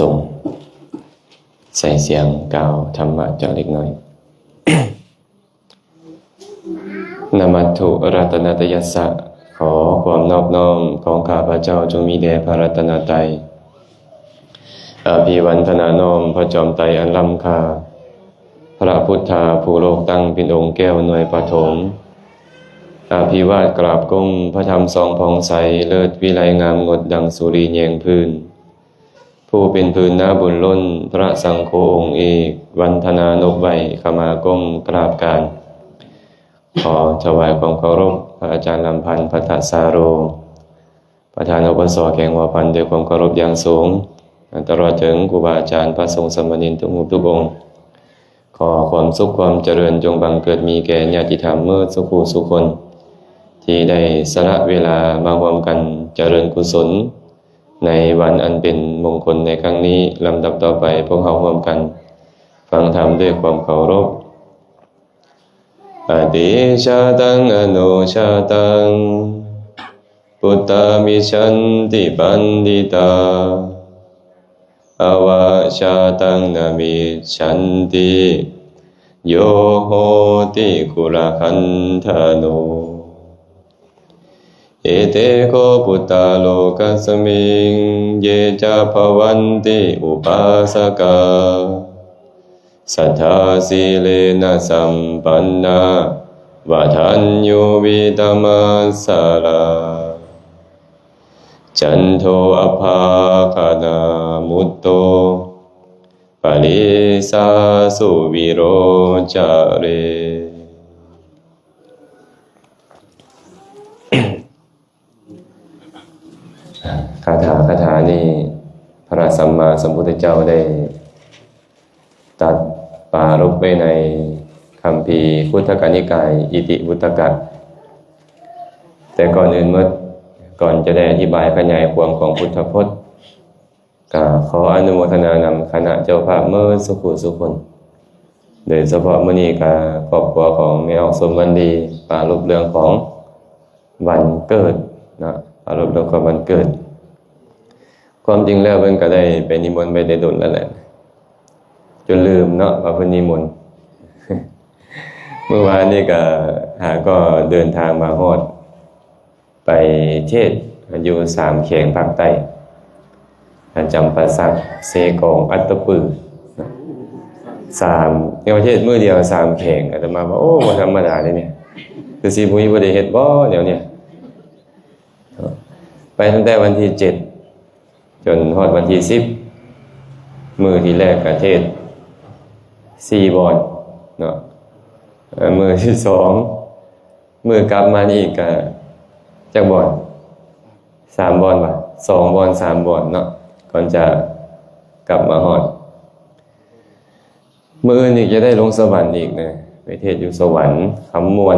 ສົງ ໃສ່ສຽງກ່າວທຳມະຈັກເລັກນ້ອຍ. ນະມັດຖຸລັດຕະນະຕະຍັດສະ ຂໍຄວາມນອບນ້ອມຂອງຂ້າພະເຈົ້າຈົ່ງມີແດ່ພະລັດຕະນະໄຕ. ອະພິວັນທະນານ້ອມພະຈອມໄຕອັນລ້ຳຄ່າ, ພະພຸດທາຜູ້ໂລກຕັ້ງເປັນອົງແກ້ວໜ່ວຍປະຖົມ. ອະພິວາດກາບກົ້ມພະທຳສ່ອງຜ່ອງໃສ, ເລີດວິໄລງາມງົດດັ່ງສຸລິແຍງພື້ນ. ຜູ້ເປັນພື້ນນາບຸນລົ້ນ, ພະສັງໂຄອົງເອກ, ວັນທະນານົບໄຫວ້, ຂະມາກົ້ມກາບການ. ຂໍຖວາຍຄວາມເຄົາລົບພະອາຈານລຳພັນ ພັດທະສາໂຣ ປະທານ ອບສ ແຂວງຫົວພັນ ດ້ວຍຄວາມເຄົາລົບຢ່າງສູງ, ຕະຫຼອດເຖິງຄູບາອາຈານ ພະສົງສາມະເນນທຸກຮູບທຸກອົງ. ຂໍຄວາມສຸກຄວາມຈະເລີນຈົ່ງບັງເກີດມີແກ່ຍາດຕິທຳເໝິດສູ່ຜູ້ສູ່ຄົນ ທີ່ໄດ້ສະຫຼະເວລາມາຮ່ວມກັນຈະເລີນກຸສົນ ໃນວັນອັນເປັນມົງຄົນໃນຄັ້ງນີ້. ລຳດັບຕໍ່ໄປ ພວກເຮົາຮ່ວມກັນຟັງທຳດ້ວຍຄວາມເຄົາລົບ. ອະຕິຊາຕັງ ອະໂນຊາຕັງ ປຸດຕາມິດສັນຕິ ບັນດິຕາ ອະວະຊາຕັງ ນະມິດສັນຕິ ໂຍໂຫຕິ ຄຸລະຄັນທະໂນ. ເອເຕໂຄ ປຸດຕາ ໂລກັສມິງ ເຍຈະພະວັນຕິ ອຸປາສະກາ ສັດທາ ສີເລນະ ສຳປັນນາ ວະທັນຍູ ວິຕະມັດສະລາ ຈັນໂທ ອັບພາຄະນາມຸດໂຕ ປະລິສາສຸ ວິໂຣຈະເຣ. ຄາຖາ ຄາຖານີ້ ພະສຳມາສຳພຸດທະເຈົ້າໄດ້ຕັດປາລົບໄວ້ໃນຄຳພີຄຸດທະກະນິກາຍ ອິຕິວຸດຕະກະ. ແຕ່ກ່ອນອື່ນໝົດ, ກ່ອນຈະໄດ້ອະທິບາຍຂະຫຍາຍຄວາມຂອງພຸດທະພົດ, ກະຂໍອະນຸໂມທະນານຳຄະນະເຈົ້າພາບເໝິດສູ່ຜູ້ສູ່ຄົນ, ໂດຍສະເພາະມື້ນີ້ກະຄອບຄົວຂອງແມ່ອອກສົມວັນດີ ປາລົບເລື່ອງຂອງວັນເກີດເນາະ, ປາລົບເລື່ອງຂອງວັນເກີດ. ຄວາມຈິງແລ້ວເພິ່ນກະໄດ້ໄປນິມົນໄວ້ແຕ່ດົນແລ້ວແຫຼະ, ຈົນລືມເນາະວ່າເພິ່ນນິມົນ. ມື້ວານນີ້ກະຫາກໍເດີນທາງມາຮອດ ໄປເທດຢູ່ສາມແຂວງພາກໃຕ້, ຈຳປາສັກ, ເຊກອງ, ອັດຕະປື ສາມ ເທດມື້ດຽວສາມແຂວງ. ອາດຕະມາວ່າ ໂອ້ ບໍ່ທຳມະດາເດ້ນີ້, ຄືຊິບໍ່ມີຜູ້ໃດເຮັດບໍ່ແນວນີ້. ໄປຕັ້ງແຕ່ວັນທີເຈັດ ຈົນຮອດວັນທີສິບ, ມື້ທີແລກກະເທດສີ່ບ່ອນເນາະ, ເອີ ມື້ທີສອງ ມື້ກັບມານີ້ອີກກະຈັກບ່ອນ? ສາມບ່ອນຫວາ? ສອງບ່ອນ ສາມບ່ອນເນາະ, ກ່ອນຈະກັບມາຮອດ. ມື້ອື່ນອີກຈະໄດ້ລົງສະຫວັນອີກນະ, ໄປເທດຢູ່ສະຫວັນຄຳມ່ວນ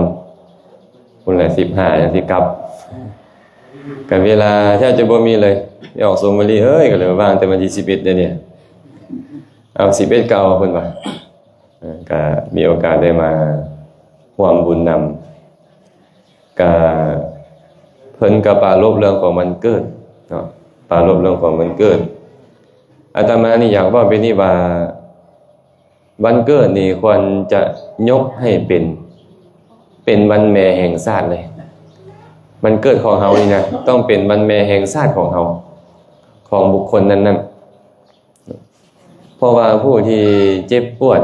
ພຸ້ນແຫຼະ ສິບຫ້າຈັ່ງຊິກັບ. ກະເວລາແທບຈະບໍ່ມີເລີຍ, ໄປອອກສົມວະລີເອີຍ, ກະເລີຍວ່າງແຕ່ວັນທີສິບເອັດເດ້ນີ້, ເອົາສິບເອັດເກົ່າເພິ່ນວ່າ. ເອີ ກະມີໂອກາດໄດ້ມາຮ່ວມບຸນນຳ, ກະເພິ່ນກະປາລົບເລື່ອງຂອງວັນເກີດເນາະ, ປາລົບເລື່ອງຂອງວັນເກີດ. ອາດຕະມານີ້ຢາກເວົ້າແບບນີ້ວ່າ ວັນເກີດນີ້ຄວນຈະຍົກໃຫ້ເປັນ ເປັນວັນແມ່ແຫ່ງຊາດເລີຍ. ວັນເກີດຂອງເຮົານີ້ນະ ຕ້ອງເປັນວັນແມ່ແຫ່ງຊາດຂອງເຮົາ, ຂອງບຸກຄົນນັ້ນໆ. ເພາະວ່າຜູ້ທີ່ເຈັບປວດ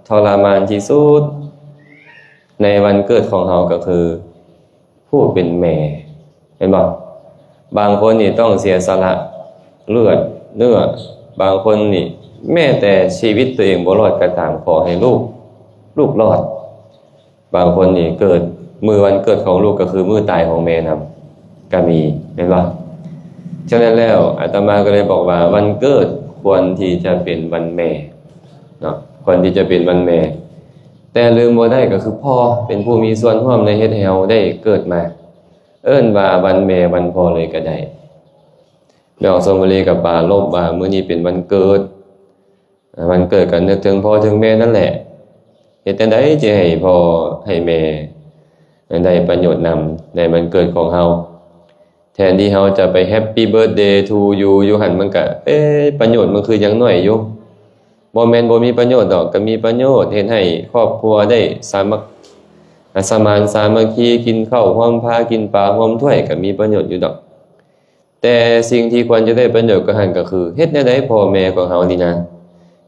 ທໍລະມານທີ່ສຸດໃນວັນເກີດຂອງເຮົາກໍຄືຜູ້ເປັນແມ່, ແມ່ນບໍ່? ບາງຄົນນີ້ຕ້ອງເສຍສະຫຼະເລືອດເນື້ອ, ບາງຄົນນີ້ແມ້ແຕ່ຊີວິດຕົວເອງບໍ່ລອດກໍຕາມ, ຂໍໃຫ້ລູກ, ລູກລອດ. ບາງຄົນນີ້ເກີດ ມື້ວັນເກີດຂອງລູກກໍຄືມື້ຕາຍຂອງແມ່ນຳກໍມີ, ແມ່ນບໍ່? ສະນັ້ນແລ້ວ ອາດຕະມາກໍເລີຍບອກວ່າ ວັນເກີດຄວນທີ່ຈະເປັນວັນແມ່ເນາະ, ຄວນທີ່ຈະເປັນວັນແມ່. ແຕ່ລືມບໍ່ໄດ້ກໍຄືພໍ່ເປັນຜູ້ມີສ່ວນຮ່ວມໃນເຮັດໃຫ້ເຮົາໄດ້ເກີດມາ, ເອີ້ນວ່າວັນແມ່ວັນພໍ່ເລີຍກໍໄດ້. ແມ່ອອກສົມວະລີກໍປາລົບວ່າ ມື້ນີ້ເປັນວັນເກີດ, ວັນເກີດກໍນຶກເຖິງພໍ່ເຖິງແມ່ນັ້ນແຫຼະ, ເຮັດຈັ່ງໃດຈະໃຫ້ພໍ່ໃຫ້ແມ່ໄດ້ປະໂຫຍດນຳໃນວັນເກີດຂອງເຮົາ. ແທນທີ່ເຮົາຈະໄປ Happy Birthday to you ຢູ່ຫັ້ນ ມັນກະ ເອະ ປະໂຫຍດມັນຄືຍັງໜ້ອຍຢູ່. ບໍ່ແມ່ນບໍ່ມີປະໂຫຍດດອກ, ກະມີປະໂຫຍດ, ເຮັດໃຫ້ຄອບຄົວໄດ້ສາມັກ ສະມານສາມັກຄີ, ກິນເຂົ້າຮ່ວມພາ, ກິນປາຮ່ວມຖ້ວຍ ກະມີປະໂຫຍດຢູ່ດອກ. ແຕ່ສິ່ງທີ່ຄວນຈະໄດ້ປະໂຫຍດກວ່າຫັ້ນກະຄື ເຮັດແນວໃດພໍ່ແມ່ຂອງເຮົານີ້ນະ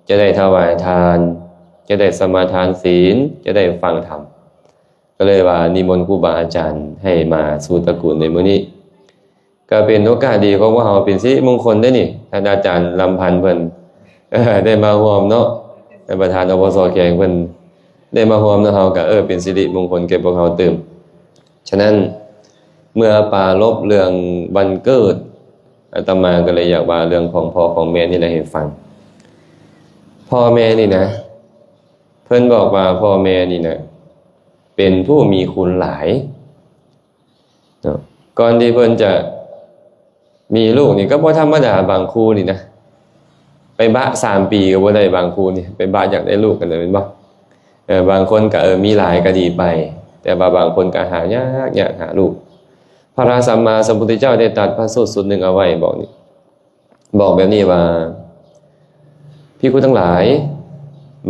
ຈະໄດ້ຖວາຍທານ, ຈະໄດ້ສະມາທານສິນ, ຈະໄດ້ຟັງທຳ. ກະເລີຍວ່ານິມົນຄູບາອາຈານໃຫ້ມາສູ່ຕະກູນໃນມື້ນີ້ ກະເປັນໂອກາດດີຂອງພວກເຮົາ ເປັນສິລິມົງຄົນເດ້ນີ້. ທ່ານອາຈານລຳພັນເພິ່ນ ເອີ ໄດ້ມາຮ່ວມເນາະ, ທ່ານປະທານ ອພສ ແຂວງເພິ່ນໄດ້ມາຮ່ວມນຳເຮົາ ກະ ເອີ ເປັນສິລິມົງຄົນແກ່ພວກເຮົາຕື່ມ. ສະນັ້ນ ເມື່ອປາລົບເລື່ອງວັນເກີດ ອາດຕະມາກະເລີຍຢາກວ່າເລື່ອງຂອງພໍ່ຂອງແມ່ນີ້ແຫຼະໃຫ້ຟັງ. ພໍ່ແມ່ນີ້ນະ ເພິ່ນບອກວ່າພໍ່ແມ່ນີ້ນະ ເປັນຜູ້ມີຄຸນຫຼາຍເນາະ. ກ່ອນທີ່ເພິ່ນຈະມີລູກນີ້ກະບໍ່ທຳມະດາ, ບາງຄູ່ນີ້ນະ ໄປບະສາມປີກະບໍ່ໄດ້, ບາງຄູ່ນີ້ໄປບະຢາກໄດ້ລູກຫັ້ນນະ ແມ່ນບໍ່? ເອີ ບາງຄົນກະ ເອີ ມີຫຼາຍກະດີໄປ, ແຕ່ວ່າບາງຄົນກະຫາຍາກ, ຍາກຫາລູກ. ພະສຳມາສຳພຸດທະເຈົ້າໄດ້ຕັດພະສູດສູດໜຶ່ງເອົາໄວ້ ບອກນີ້ ບອກແບບນີ້ວ່າ ພິກຂຸທັງຫຼາຍ,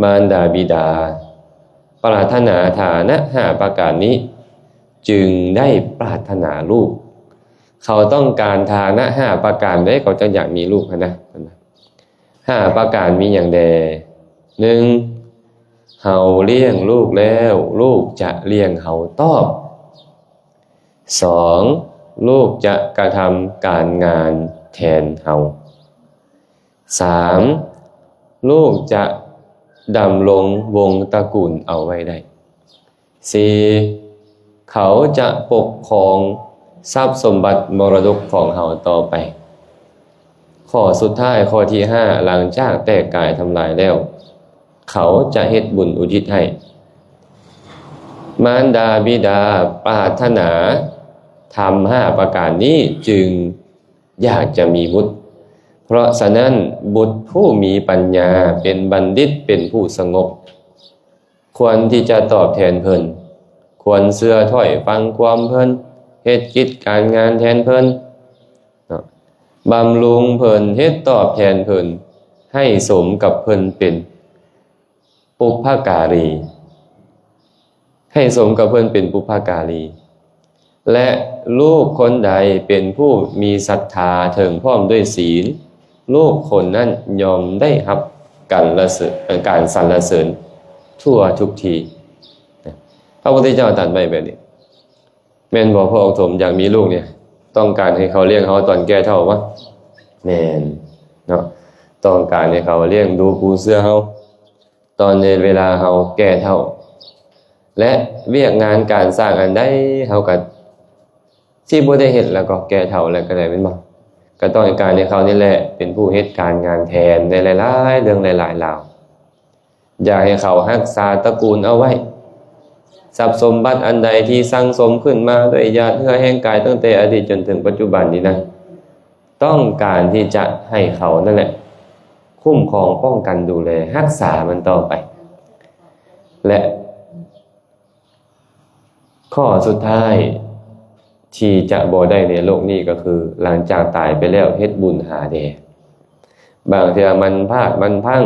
ມານດາບິດາປາດຖະໜາຖານະຫ້າປະການນີ້ ຈຶ່ງໄດ້ປາດຖະໜາລູກ. ເຂົາຕ້ອງການຖານະຫ້າປະການເດ້ ເຂົາຈຶ່ງຢາກມີລູກຫັ້ນນະ. ຫ້າປະການມີຫຍັງແດ່? ໜຶ່ງ ເຮົາລ້ຽງລູກແລ້ວ ລູກຈະລ້ຽງເຮົາຕອບ. ສອງ ລູກຈະກະທຳການງານແທນເຮົາ. ສາມ ລູກຈະດຳລົງວົງຕະກູນເອົາໄວ້ໄດ້. ສີ່ ເຂົາຈະປົກຄອງຊັບສົມບັດມໍລະດົກຂອງເຮົາຕໍ່ໄປ. ຂໍ້ສຸດທ້າຍ ຂໍ້ທີຫ້າ ຫຼັງຈາກແຕກກາຍທຳລາຍແລ້ວ ເຂົາຈະເຮັດບຸນອຸທິດໃຫ້. ມານດາບິດາປາດຖະໜາທຳຫ້າປະການນີ້ ຈຶ່ງຢາກຈະມີບຸດ. ເພາະສະນັ້ນ ບຸດຜູ້ມີປັນຍາ ເປັນບັນດິດ ເປັນຜູ້ສະຫງົບ ຄວນທີ່ຈະຕອບແທນເພິ່ນ, ຄວນເຊື່ອຖ້ອຍຟັງຄວາມເພິ່ນ, ເຮັດກິດການງານແທນເພິ່ນເນາະ, ບຳລຸງເພິ່ນ, ເຮັດຕອບແທນເພິ່ນ, ໃຫ້ສົມກັບເພິ່ນເປັນປຸບພະກາລີ, ໃຫ້ສົມກັບເພິ່ນເປັນປຸບພະກາລີ. ແລະ ລູກຄົນໃດເປັນຜູ້ມີສັດທາເຖິງພ້ອມດ້ວຍສີນ, ລູກຄົນນັ້ນຍ່ອມໄດ້ຮັບການລະເສີນ, ການສັນລະເສີນທົ່ວທຸກທີ່. ພະພຸດທະເຈົ້າຕັດໄວ້ແບບນີ້. ແມ່ນບໍ່ ພະອົງສົມຢາກມີລູກນີ້ ຕ້ອງການໃຫ້ເຂົາລ້ຽງເຮົາຕອນແກ່ເຖົ້າບໍ່? ແມ່ນເນາະ, ຕ້ອງການໃຫ້ເຂົາລ້ຽງດູປູເຊື່ອເຮົາ ຕອນໃນເວລາເຮົາແກ່ເຖົ້າ ແລະ ວຽກງານການສ້າງອັນໃດເຮົາກະຊິບໍ່ໄດ້ເຮັດ ແລ້ວກໍແກ່ເຖົ້າແລ້ວກໍໄດ້ ແມ່ນບໍ່? ກໍຕ້ອງການໃຫ້ເຂົານີ້ແຫຼະເປັນຜູ້ເຮັດການງານແທນໃນຫຼາຍໆເລື່ອງຫຼາຍໆລາວ. ຢາກໃຫ້ເຂົາຮັກສາຕະກູນເອົາໄວ້. ຊັບສົມບັດອັນໃດທີ່ສັ່ງສົມຂຶ້ນມາດ້ວຍຫຍາດເຫື່ອແຮງກາຍຕັ້ງແຕ່ອະດີດຈົນເຖິງປັດຈຸບັນນີ້ນະ ຕ້ອງການທີ່ຈະໃຫ້ເຂົານັ້ນແຫຼະ ຄຸ້ມຄອງ ປ້ອງກັນ ດູແລ ຮັກສາມັນຕໍ່ໄປ. ແລະ ຂໍ້ສຸດທ້າຍທີ່ຈະບໍ່ໄດ້ໃນໂລກນີ້ກໍຄື ຫຼັງຈາກຕາຍໄປແລ້ວເຮັດບຸນຫາແດ່. ບາງເທື່ອມັນພາດມັນພັງ,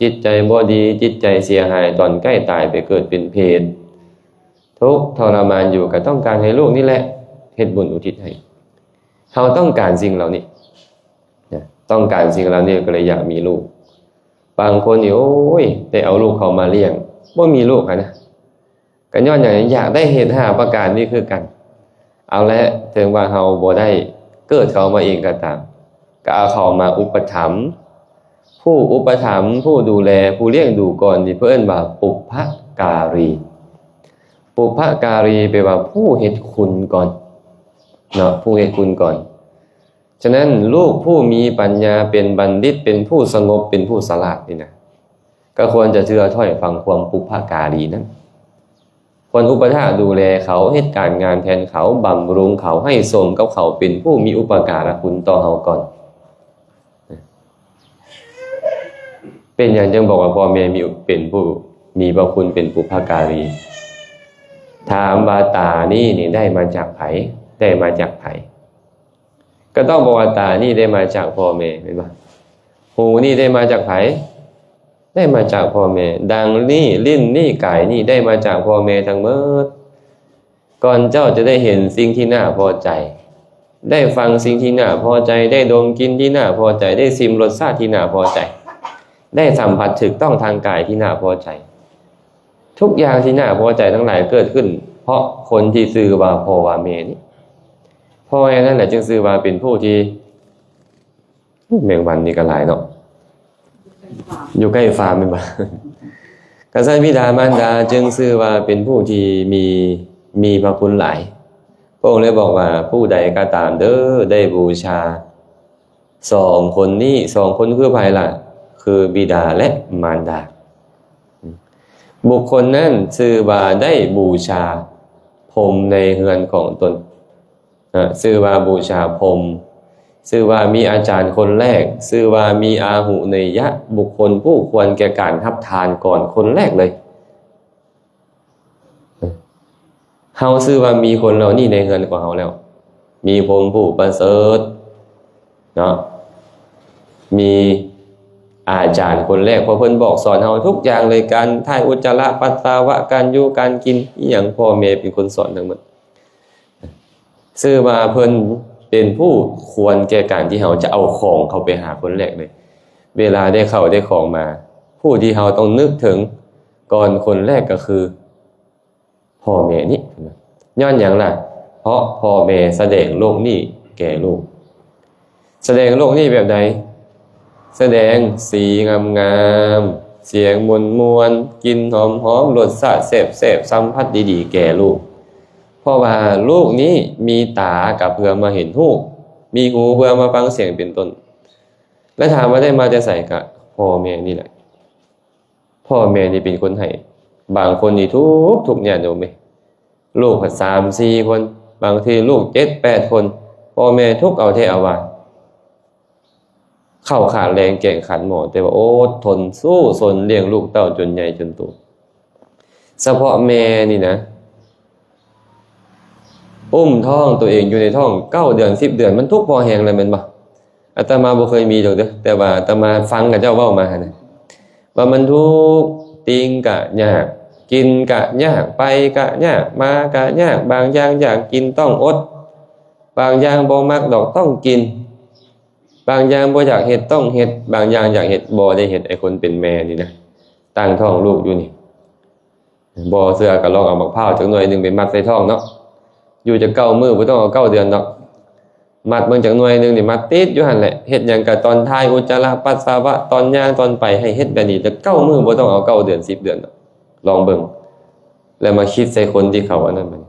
ຈິດໃຈບໍ່ດີ, ຈິດໃຈເສຍຫາຍ, ຕອນໃກ້ຕາຍໄປເກີດເປັນເປດ, ທຸກທໍລະມານຢູ່, ກໍຕ້ອງການໃຫ້ລູກນີ້ແຫຼະເຮັດບຸນອຸທິດໃຫ້. ເຮົາຕ້ອງການສິ່ງເຫຼົ່ານີ້ນະ, ຕ້ອງການສິ່ງເຫຼົ່ານີ້ກໍເລີຍຢາກມີລູກ. ບາງຄົນນີ້ ໂອ້ຍ ໄດ້ເອົາລູກເຂົາມາລ້ຽງ, ບໍ່ມີລູກຫັ້ນນະ, ກໍຍ້ອນຫຍັງ? ຢາກໄດ້ເຫດຫ້າປະການນີ້ຄືກັນ. ເອົາແຫຼະ, ເຖິງວ່າເຮົາບໍ່ໄດ້ເກີດເຂົາມາເອງກໍຕາມ, ກໍເອົາເຂົາມາອຸປະຖຳ. ຜູ້ອຸປະຖຳ, ຜູ້ດູແລ, ຜູ້ລ້ຽງດູກ່ອນນີ້ ເພິ່ນເອີ້ນວ່າປຸບພະກາລີ. ປຸບພະກາລີແປວ່າຜູ້ເຮັດຄຸນກ່ອນເນາະ, ຜູ້ເຮັດຄຸນກ່ອນ. ສະນັ້ນ ລູກຜູ້ມີປັນຍາ ເປັນບັນດິດ ເປັນຜູ້ສະຫງົບ ເປັນຜູ້ສະຫຼາດນີ້ນະ ກໍຄວນຈະເຊື່ອຖ້ອຍຟັງຄວາມປຸບພະກາລີນັ້ນ. ຄວນອຸປະຖາກດູແລເຂົາ, ເຮັດການງານແທນເຂົາ, ບຳລຸງເຂົາ, ໃຫ້ສົມກັບເຂົາເປັນຜູ້ມີອຸປະກາລະຄຸນຕໍ່ເຮົາກ່ອນ. ເປັນຫຍັງຈຶ່ງບອກວ່າພໍ່ແມ່ມີ ເປັນຜູ້ມີພະຄຸນ ເປັນປຸບພະກາລີ? ຖາມວ່າຕານີ້ນີ້ໄດ້ມາຈາກໃຜ? ໄດ້ມາຈາກໃຜ? ກໍຕ້ອງບອກວ່າຕານີ້ໄດ້ມາຈາກພໍ່ແມ່ ແມ່ນບໍ່? ຫູນີ້ໄດ້ມາຈາກໃຜ? ໄດ້ມາຈາກພໍ່ແມ່. ດັງນີ້ ລີ້ນນີ້ ກາຍນີ້ ໄດ້ມາຈາກພໍ່ແມ່ທັງໝົດ. ກ່ອນເຈົ້າຈະໄດ້ເຫັນສິ່ງທີ່ໜ້າພໍໃຈ, ໄດ້ຟັງສິ່ງທີ່ໜ້າພໍໃຈ, ໄດ້ດົມກິ່ນທີ່ໜ້າພໍໃຈ, ໄດ້ຊິມລົດຊາດທີ່ໜ້າພໍໃຈ, ໄດ້ສຳຜັດຖືກຕ້ອງທາງກາຍທີ່ໜ້າພໍໃຈ, ທຸກຢ່າງທີ່ໜ້າພໍໃຈທັງຫຼາຍເກີດຂຶ້ນເພາະຄົນທີ່ຊື່ວ່າພໍ່ວ່າແມ່ນີ້. ພໍ່ແມ່ນັ້ນແຫຼະຈຶ່ງຊື່ວ່າເປັນຜູ້ທີ່ ແມງວັນນີ້ກໍຫຼາຍເນາະ ຢູ່ໃກ້ຟາມແມ່ນບໍ່? ກະຊັ້ນບິດາມານດາຈຶ່ງຊື່ວ່າເປັນຜູ້ທີ່ມີ ມີພະຄຸນຫຼາຍ. ພະອົງເລີຍບອກວ່າ ຜູ້ໃດກໍຕາມເດີ ໄດ້ບູຊາສອງຄົນນີ້, ສອງຄົນຄືໃຜລະ? ຄືບິດາ ແລະ ມານດາ. ບຸກຄົນນັ້ນຊື່ວ່າໄດ້ບູຊາພົມໃນເຮືອນຂອງຕົນ. ເອີ ຊື່ວ່າບູຊາພົມ, ຊື່ວ່າມີອາຈານຄົນແລກ, ຊື່ວ່າມີອາຫຸເນຍຍະ ບຸກຄົນຜູ້ຄວນແກ່ການຮັບທານກ່ອນຄົນແລກເລີຍ. ເຮົາຊື່ວ່າມີຄົນເຫຼົ່ານີ້ໃນເຮືອນຂອງເຮົາແລ້ວ, ມີພົມຜູ້ປະເສີດເນາະ, ມີອາຈານຄົນແລກ ເພາະເພິ່ນບອກສອນເຮົາທຸກຢ່າງເລີຍ, ການຖ່າຍອຸດຈະລະປັດສາວະ, ການຢູ່ການກິນ ອີ່ຫຍັງ ພໍ່ແມ່ເປັນຄົນສອນທັງໝົດ. ຊື່ວ່າເພິ່ນເປັນຜູ້ຄວນແກ່ການທີ່ເຮົາຈະເອົາຂອງເຂົ້າໄປຫາຄົນແລກເລີຍ. ເວລາໄດ້ເຂົ້າໄດ້ຂອງມາ, ຜູ້ທີ່ເຮົາຕ້ອງນຶກເຖິງກ່ອນຄົນແລກກໍຄືພໍ່ແມ່ນີ້. ຍ້ອນຫຍັງລະ? ເພາະພໍ່ແມ່ສະແດງໂລກນີ້ແກ່ລູກ. ສະແດງໂລກນີ້ແບບໃດ? ສະແດງສີງາມໆ, ສຽງມ່ວນໆ, ກິ່ນຫອມໆ, ລົດຊາດແຊບໆ, ສຳຜັດດີໆແກ່ລູກ. ເພາະວ່າລູກນີ້ມີຕາກໍເພື່ອມາເຫັນຮູບ, ມີຫູເພື່ອມາຟັງສຽງເປັນຕົ້ນ. ແລະ ຖາມວ່າໄດ້ມາແຕ່ໃສ? ກະພໍ່ແມ່ນີ້ແຫຼະ. ພໍ່ແມ່ນີ້ເປັນຄົນໃຫ້. ບາງຄົນນີ້ທຸກ ທຸກຍາດໂຍມເອີຍ. ລູກພັດສາມສີ່ຄົນ, ບາງທີລູກເຈັດແປດຄົນ, ພໍ່ແມ່ທຸກເອົາແທ້ເອົາວ່າ. ເຂົ້າຂາດແລງແກງຂາດໝໍ້, ແຕ່ວ່າອົດທົນສູ້ຊົນລ້ຽງລູກເຕົ້າຈົນໃຫຍ່ຈົນໂຕ. ສະເພາະແມ່ນີ້ນະ ອຸ້ມທ້ອງຕົວເອງຢູ່ໃນທ້ອງເກົ້າເດືອນ ສິບເດືອນ, ມັນທຸກພໍແຮງແລ້ວແມ່ນບໍ່? ອາດຕະມາບໍ່ເຄີຍມີດອກເດີ, ແຕ່ວ່າອາດຕະມາຟັງເຂົາເຈົ້າເວົ້າມາຫັ້ນນະ ວ່າມັນທຸກ, ຕີງກະຍາກ, ກິນກະຍາກ, ໄປກະຍາກ, ມາກະຍາກ, ບາງຢ່າງຢາກກິນຕ້ອງອົດ, ບາງຢ່າງບໍ່ມັກດອກຕ້ອງກິນ, ບາງຢ່າງບໍ່ຢາກເຮັດຕ້ອງເຮັດ, ບາງຢ່າງຢາກເຮັດບໍ່ໄດ້ເຮັດ. ໄອ້ຄົນເປັນແມ່ນີ້ນະ ຕັ້ງທ້ອງລູກຢູ່ນີ້ ບໍ່ເຊື່ອກໍລອງເອົາໝາກພ້າວຈັກໜ່ວຍໜຶ່ງໄປມັດໃສ່ທ້ອງເນາະ, ຢູ່ຈັກເກົ້າມື້, ບໍ່ຕ້ອງເອົາເກົ້າເດືອນດອກ, ມັດເບິ່ງຈັກໜ່ວຍໜຶ່ງນີ້, ມັດຕິດຢູ່ຫັ້ນແຫຼະ. ເຮັດຫຍັງກໍຕອນຖ່າຍອຸດຈະລະປັດສາວະ, ຕອນຍ່າງ, ຕອນໄປ, ໃຫ້ເຮັດແບບນີ້ຈັກເກົ້າມື້, ບໍ່ຕ້ອງເອົາເກົ້າເດືອນ ສິບເດືອນດອກ. ລອງເບິ່ງ ແລ້ວມາຄິດໃສ່ຄົນທີ່ເຂົາອັນນັ້ນມັນ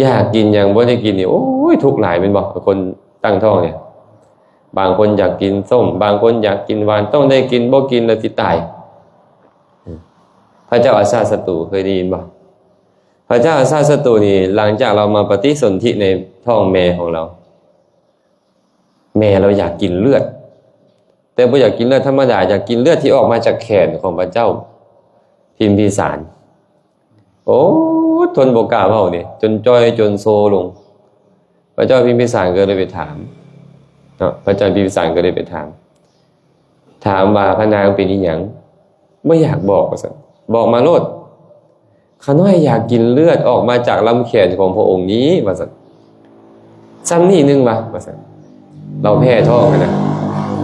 ຢາກກິນຫຍັງບໍ່ໄດ້ກິນນີ້ ໂອ້ຍ ທຸກຫຼາຍແມ່ນບໍ່? ຄົນຕັ້ງທ້ອງນີ້ ບາງຄົນຢາກກິນສົ້ມ, ບາງຄົນຢາກກິນຫວານ, ຕ້ອງໄດ້ກິນ, ບໍ່ກິນແລ້ວຊິຕາຍ. ພະເຈົ້າອາຊາດສັດຕູ ເຄີຍໄດ້ຍິນບໍ່? ພະເຈົ້າອາຊາດສັດຕູນີ້ ຫຼັງຈາກລາວມາປະຕິສົນທິໃນທ້ອງແມ່ຂອງລາວ, ແມ່ລາວຢາກກິນເລືອດ, ແຕ່ບໍ່ຢາກກິນເລືອດທຳມະດາ, ຢາກກິນເລືອດທີ່ອອກມາຈາກແຂນຂອງພະເຈົ້າພິມພິສານ. ໂອ້ ທົນບໍ່ກ້າເວົ້ານີ້ ຈົນຈ່ອຍຈົນໂຊລົງ. ພະເຈົ້າພິມພິສານກໍເລີຍໄປຖາມເນາະ, ພະເຈົ້າພິມພິສານກໍເລີຍໄປຖາມ, ຖາມວ່າ ພະນາງເປັນອີ່ຫຍັງ? ບໍ່ຢາກບອກ ວ່າຊັ້ນ. ບອກມາໂລດ. ຂ້ານ້ອຍຢາກກິນເລືອດອອກມາຈາກລຳແຂນຂອງພະອົງນີ້ ວ່າຊັ້ນ. ຊ່ຳນີ້ໜຶ່ງວະ ວ່າຊັ້ນ. ລາວແພ້ທ້ອງຫັ້ນນະ.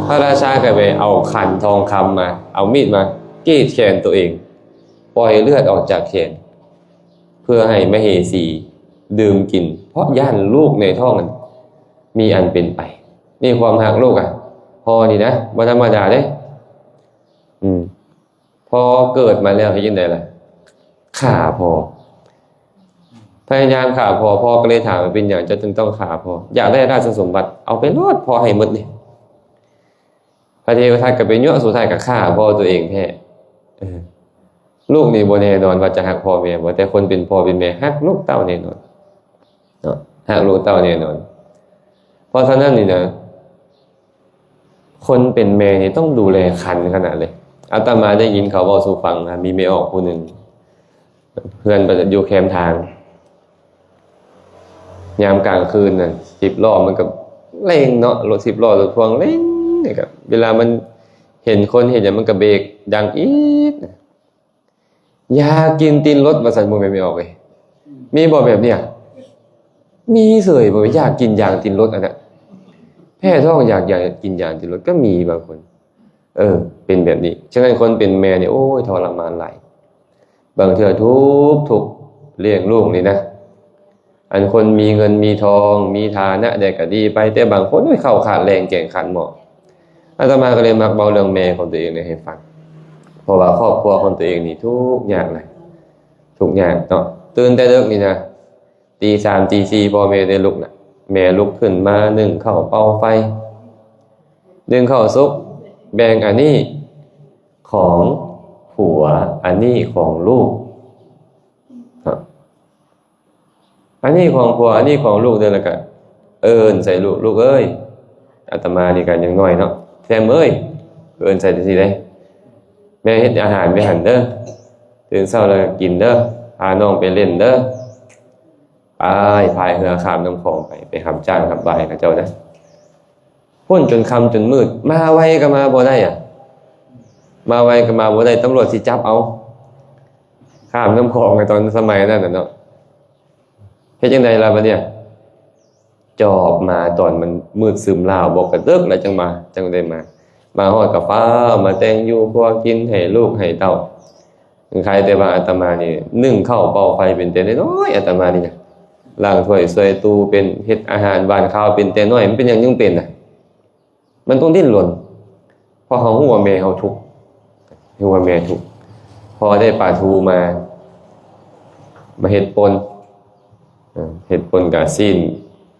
ພະລາຊາກໍໄປເອົາຂັນທອງຄຳມາ, ເອົາມີດມາກຣີດແຂນໂຕເອງ, ປ່ອຍເລືອດອອກຈາກແຂນ ເພື່ອໃຫ້ມະເຫສີດື່ມກິນ, ເພາະຢ້ານລູກໃນທ້ອງນັ້ນມີອັນເປັນໄປ. ນີ້ຄວາມຮັກລູກອະ, ພໍ່ນີ້ນະ ບໍ່ທຳມະດາເດ້. ອືມ ພໍ່ເກີດມາແລ້ວເຮັດຈັ່ງໃດລະ? ຂ້າພໍ່. ພະຍາຍາມຂ້າພໍ່, ພໍ່ກໍເລີຍຖາມວ່າ ເປັນຫຍັງເຈົ້າຈຶ່ງຕ້ອງຂ້າພໍ່? ຢາກໄດ້ລາຊະສົມບັດ, ເອົາໄປໂລດ, ພໍ່ໃຫ້ໝົດນີ້. ພະເທວະທັດກໍໄປຍົວະ, ສຸດທ້າຍກໍຂ້າພໍ່ຕົວເອງແທ້. ເອີ ລູກນີ້ບໍ່ແນ່ນອນວ່າຈະຮັກພໍ່ແມ່ບໍ່, ແຕ່ຄົນເປັນພໍ່ເປັນແມ່ຮັກລູກເຕົ້າແນ່ນອນເນາະ, ຮັກລູກເຕົ້າແນ່ນອນ. ເພາະສະນັ້ນນີ້ນະ ຄົນເປັນແມ່ນີ້ຕ້ອງດູແລຄັນຂະໜາດເລີຍ. ອາດຕະມາໄດ້ຍິນເຂົາເວົ້າສູ່ຟັງນະ, ມີແມ່ອອກຜູ້ໜຶ່ງ ເຮືອນປະຈະຢູ່ແຄມທາງ, ຍາມກາງຄືນນັ້ນ ສິບລໍ້ມັນກໍເລັ່ງເນາະ, ລົດສິບລໍ້ລົດພ່ວງເລັ່ງນີ້ກໍ ເວລາມັນເຫັນຄົນເຮັດຫຍັງ ມັນກໍເບກດັງອີດ. ຢາກກິນຕີນລົດວ່າຊັ້ນ ບໍ່ແມ່ນແມ່ອອກເອີຍ. ມີບໍ່ແບບເນີ້ຍ? ມີເສີຍບໍ່ ຢາກກິນຢາງຕີນລົດອັນນະ. ແພ້ທ້ອງຢາກ ຢາກກິນຢາງຕີນລົດ ກໍມີບາງຄົນ. ເອີ ເປັນແບບນີ້. ສະນັ້ນຄົນເປັນແມ່ນີ້ ໂອ້ຍ ທໍລະມານຫຼາຍ. ບາງເທື່ອທຸກ ທຸກລ້ຽງລູກນີ້ນະ. ອັນຄົນມີເງິນມີທອງ ມີຖານະໃດກໍດີໄປ, ແຕ່ບາງຄົນ ໂອ້ຍ ເຂົ້າຂາດແລງ ແກງຂາດໝໍ້. ອາດຕະມາກໍເລີຍມັກເວົ້າເລື່ອງແມ່ຂອງຕົວເອງນີ້ໃຫ້ຟັງ, ເພາະວ່າຄອບຄົວຂອງຕົວເອງນີ້ທຸກຍາກຫຼາຍ, ທຸກຍາກເນາະ. ຕື່ນແຕ່ເດິກນີ້ນະ, ຕີສາມຕີສີ່ ພໍ່ແມ່ໄດ້ລຸກລະ, ແມ່ລຸກຂຶ້ນມາ ໜຶ້ງເຂົ້າເປົ່າໄຟ, ໜຶ້ງເຂົ້າສຸກ, ແບ່ງອັນນີ້ຂອງຜົວ, ອັນນີ້ຂອງລູກເນາະ. ອັນນີ້ຂອງຜົວ ອັນນີ້ຂອງລູກເດີ. ແລ້ວກະເອີ້ນໃສ່ລູກ, ລູກເອີຍ, ອາດຕະມານີ້ກະຍັງນ້ອຍເນາະ, ແຊມເອີຍ, ເອີ້ນໃສ່ຈັ່ງຊີ້ເດ້, ແມ່ເຮັດອາຫານໄວ້ຫັ້ນເດີ, ຕື່ນເຊົ້າແລ້ວກະກິນເດີ, ພານ້ອງໄປຫຼິ້ນເດີ. ໄປ ພາຍເຮືອຂ້າມນ້ຳຂອງໄປ, ໄປຮັບຈ້າງຮັບບາຍເຂົາເຈົ້ານະ. ພຸ້ນຈົນຄ່ຳຈົນມືດ, ມາໄວກໍມາບໍ່ໄດ້ອະ, ມາໄວກໍມາບໍ່ໄດ້, ຕຳຫຼວດຊິຈັບເອົາ. ຂ້າມນ້ຳຂອງໃນຕອນສະໄໝນັ້ນນະເນາະ. ເຮັດຈັ່ງໃດລະບາດນີ້? ຈອບມາຕອນມັນມືດຊຶມລາວບໍ ກະເດິກແລ້ວຈັ່ງມາ, ຈັ່ງໄດ້ມາ. ມາຮອດກະຟ້າວມາແຕ່ງຢູ່ຄົວກິນໃຫ້ລູກໃຫ້ເຕົ້າ. ຄາຍແຕ່ວ່າອາດຕະມານີ້ ໜຶ້ງເຂົ້າເປົ່າໄຟເປັນແຕ່ນ້ອຍໆ, ອາດຕະມານີ້ນະ ລ້າງຖ້ວຍຊ່ວຍຕູ້ເປັນ, ເຮັດອາຫານຫວານຄາວເປັນແຕ່ນ້ອຍ. ມັນເປັນຫຍັງຈຶ່ງເປັນນະ? ມັນຕ້ອງດີ້ນລົນ, ເພາະເຮົາຮູ້ວ່າແມ່ເຮົາທຸກ, ຮູ້ວ່າແມ່ທຸກ. ພໍໄດ້ປາທູມາ, ມາເຮັດປົ່ນ, ເອີ ເຮັດປົ່ນກະຊີ້ນ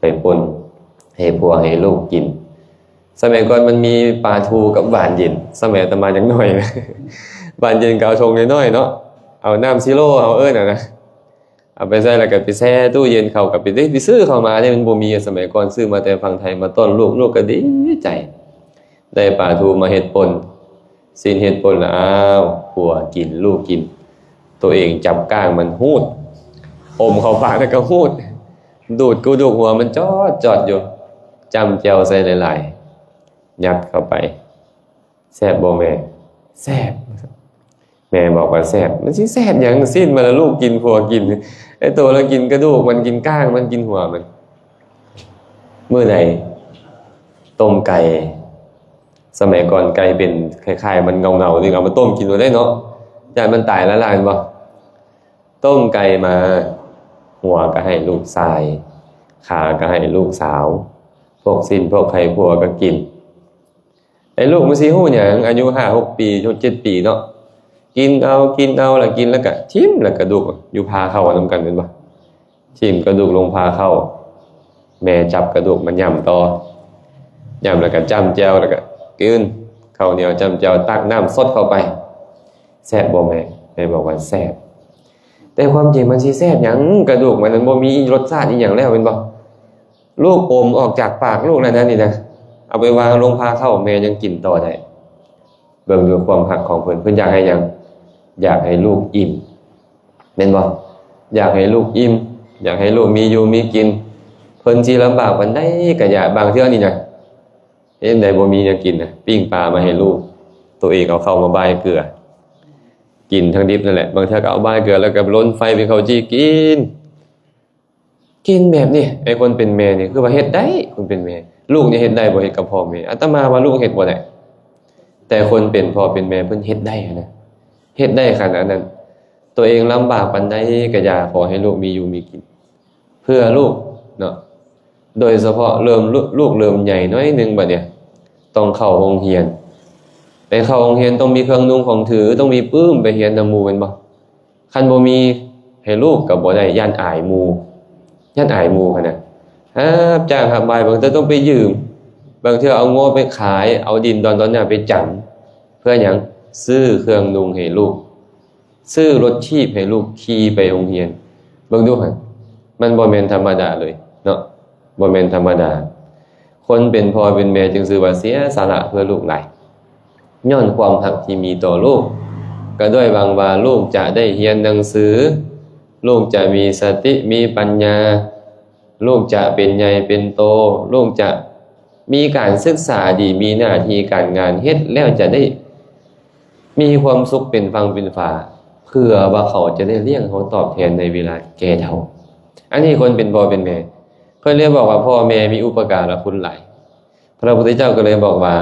ໄປປົ່ນໃຫ້ຜົວໃຫ້ລູກກິນ. ສະໄໝກ່ອນມັນມີປາທູກັບຫວານເຢັນ, ສະໄໝອາດຕະມາຍັງນ້ອຍນະ, ຫວານເຢັນກໍເອົາຖົງນ້ອຍໆເນາະ, ເອົານ້ຳຊີໂຣເຮົາເອີ້ນຫັ້ນນະ, ເອົາໄປໃສ່ແລ້ວກໍໄປແຊ່ຕູ້ເຢັນ, ເຂົ້າກໍໄປໄດ້ໄປຊື້ເຂົ້າມາເດ້, ມັນບໍ່ມີ. ສະໄໝກ່ອນຊື້ມາແຕ່ຝັ່ງໄທມາຕ້ອນລູກ, ລູກກໍດີໃຈ. ໄດ້ປາທູມາເຮັດປົ່ນ, ຊີ້ນເຮັດປົ່ນລະ ອ້າວ ຜົວກິນ ລູກກິນ, ໂຕເອງຈັບກ້າງມັນຮູດ, ອົມເຂົ້າປາກແລ້ວກໍຮູດ, ດູດກະດູກຫົວມັນຈອດໆຢູ່, ຈ້ຳແຈ່ວໃສ່ຫຼາຍໆ, ຍັດເຂົ້າໄປ. ແຊບບໍ່ແມ່? ແຊບ. ແມ່ບອກວ່າແຊບ. ມັນຊິແຊບຫຍັງ? ຊີ້ນມັນລະລູກກິນ ຜົວກິນ, ໄອ້ໂຕລະກິນກະດູກມັນ, ກິນກ້າງມັນ, ກິນຫົວມັນ. ມື້ໃດຕົ້ມໄກ່, ສະໄໝກ່ອນໄກ່ເປັນຄ້າຍໆມັນເຫງົາໆ ຈຶ່ງເອົາມາຕົ້ມກິນໂລດເດ້ເນາະ, ຢ້ານມັນຕາຍລ້າໆ ແມ່ນບໍ່? ຕົ້ມໄກ່ມາ, ຫົວກໍໃຫ້ລູກຊາຍ, ຂາກໍໃຫ້ລູກສາວ, ພວກຊີ້ນພວກໄຂ່ຜົວກໍກິນ. ໄອ້ລູກມັນຊິຮູ້ຫຍັງ? ອາຍຸຫ້າຫົກປີ ຫົກເຈັດປີເນາະ, ກິນເອົາ ກິນເອົາ ລະກິນ ລະກະຖິ້ມ ລະກະດູກຢູ່ພາເຂົ້ານຳກັນແມ່ນບໍ່? ຖິ້ມກະດູກລົງພາເຂົ້າ, ແມ່ຈັບກະດູກມາຫຍ້ຳຕໍ່, ຫຍ້ຳລະກະຈ້ຳແຈ່ວ ລະກະກືນ, ເຂົ້າໜຽວຈ້ຳແຈ່ວ, ຕັກນ້ຳສົດເຂົ້າໄປ. ແຊບບໍ່ແມ່? ແມ່ບອກວ່າແຊບ. ແຕ່ຄວາມຈິງມັນຊິແຊບຫຍັງ? ກະດູກມັນນັ້ນບໍ່ມີລົດຊາດອີ່ຫຍັງແລ້ວແມ່ນບໍ່? ລູກອົມອອກຈາກປາກລູກແລ້ວນະນີ້ນະ, ເອົາໄປວາງລົງພາເຂົ້າ ແມ່ຍັງກິນຕໍ່ໄດ້. ເບິ່ງດ້ວຍຄວາມຮັກຂອງເພິ່ນ, ເພິ່ນຢາກໃຫ້ຫຍັງ? ຢາກໃຫ້ລູກອີ່ມ ແມ່ນບໍ່? ຢາກໃຫ້ລູກອີ່ມ, ຢາກໃຫ້ລູກມີຢູ່ມີກິນ. ເພິ່ນຊິລຳບາກປານໃດກໍຢ່າ, ບາງເທື່ອນີ້ນະ ເຮັດໃດບໍ່ມີຫຍັງກິນນະ, ປີ້ງປາມາໃຫ້ລູກ, ໂຕເອງເອົາເຂົ້າມາບາຍເກືອ ກິນທັງດິບນັ້ນແຫຼະ, ບາງເທື່ອກໍເອົາບາຍເກືອແລ້ວກໍລົນໄຟເປັນເຂົ້າຈີ່ກິນ. ກິນແບບນີ້ ໄອ້ຄົນເປັນແມ່ນີ້ຄືວ່າເຮັດໄດ້, ຄົນເປັນແມ່. ລູກນີ້ເຮັດໄດ້ບໍ່? ເຮັດກັບພໍ່ແມ່. ອາດຕະມາວ່າລູກເຮັດບໍ່ໄດ້, ແຕ່ຄົນເປັນພໍ່ເປັນແມ່ເພິ່ນເຮັດໄດ້ຫັ້ນນະ, ເຮັດໄດ້ຂະໜາດນັ້ນ. ໂຕເອງລຳບາກປານໃດກໍຢ່າ, ຂໍໃຫ້ລູກມີຢູ່ມີກິນ ເພື່ອລູກເນາະ. ໂດຍສະເພາະເລີ່ມ ລູກເລີ່ມໃຫຍ່ໜ້ອຍໜຶ່ງບາດນີ້ ຕ້ອງເຂົ້າໂຮງຮຽນ, ໄປເຂົ້າໂຮງຮຽນຕ້ອງມີເຄື່ອງນຸ່ງຂອງຖື, ຕ້ອງມີປຶ້ມໄປຮຽນນຳໝູ່ແມ່ນບໍ່? ຄັນບໍ່ມີໃຫ້ລູກກໍບໍ່ໄດ້, ຢ້ານອາຍໝູ່, ຢ້ານອາຍໝູ່ຫັ້ນນະ. ຮັບຈ້າງຮັບບາຍ, ບາງເທື່ອຕ້ອງໄປຢືມ, ບາງເທື່ອເອົາງົວໄປຂາຍ, ເອົາດິນດອນຕອນຫຍ້າໄປຈຳ. ເພື່ອຫຍັງ? ຊື້ເຄື່ອງນຸ່ງໃຫ້ລູກ, ຊື້ລົດຖີບໃຫ້ລູກຂີ່ໄປໂຮງຮຽນ. ເບິ່ງດູຫັ້ນ, ມັນບໍ່ແມ່ນທຳມະດາເລີຍເນາະ, ບໍ່ແມ່ນທຳມະດາ. ຄົນເປັນພໍ່ເປັນແມ່ຈຶ່ງຊື່ວ່າເສຍສະຫຼະເພື່ອລູກຫຼາຍ. ຍ້ອນຄວາມຮັກທີ່ມີຕໍ່ລູກ, ກໍດ້ວຍຫວັງວ່າລູກຈະໄດ້ຮຽນໜັງສື, ລູກຈະມີສະຕິ, ມີປັນຍາ, ລູກຈະເປັນໃຫຍ່ເປັນໂຕ, ລູກຈະມີການສຶກສາດີ, ມີໜ້າທີ່ການງານເຮັດແລ້ວຈະໄດ້ມີຄວາມສຸກເປັນຝັ່ງເປັນຝາ, ເພື່ອວ່າເຂົາຈະໄດ້ລ້ຽງເຮົາຕອບແທນໃນເວລາແກ່ເຖົ້າ. ອັນນີ້ຄົນເປັນພໍ່ເປັນແມ່ ເພິ່ນເລີຍບອກວ່າ ພໍ່ແມ່ມີອຸປະກາລະຄຸນຫຼາຍ. ພະພຸດທະເຈົ້າກໍເລີຍບອກວ່າ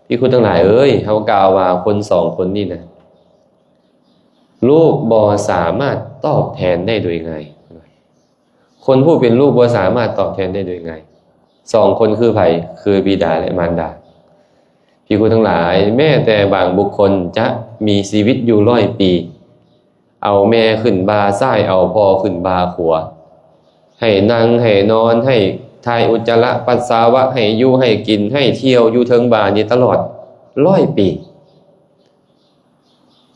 ພິກຂຸທັງຫຼາຍເອີຍ, ເຮົາກ່າວວ່າຄົນສອງຄົນນີ້ນະ ລູກບໍ່ສາມາດຕອບແທນໄດ້ໂດຍງ່າຍ. ຄົນຜູ້ເປັນລູກບໍ່ສາມາດຕອບແທນໄດ້ໂດຍງ່າຍ. ສອງຄົນຄືໃຜ? ຄືບິດາ ແລະ ມານດາ. ພິກຂຸທັງຫຼາຍ, ແມ້ແຕ່ບາງບຸກຄົນຈະມີຊີວິດຢູ່ຮ້ອຍປີ, ເອົາແມ່ຂຶ້ນບ່າຊ້າຍ, ເອົາພໍ່ຂຶ້ນບ່າຂວາ, ໃຫ້ນັ່ງ, ໃຫ້ນອນ, ໃຫ້ຖ່າຍອຸດຈະລະປັດສາວະ, ໃຫ້ຢູ່, ໃຫ້ກິນ, ໃຫ້ທ່ຽວຢູ່ເທິງບ່ານີ້ຕະຫຼອດຮ້ອຍປີ.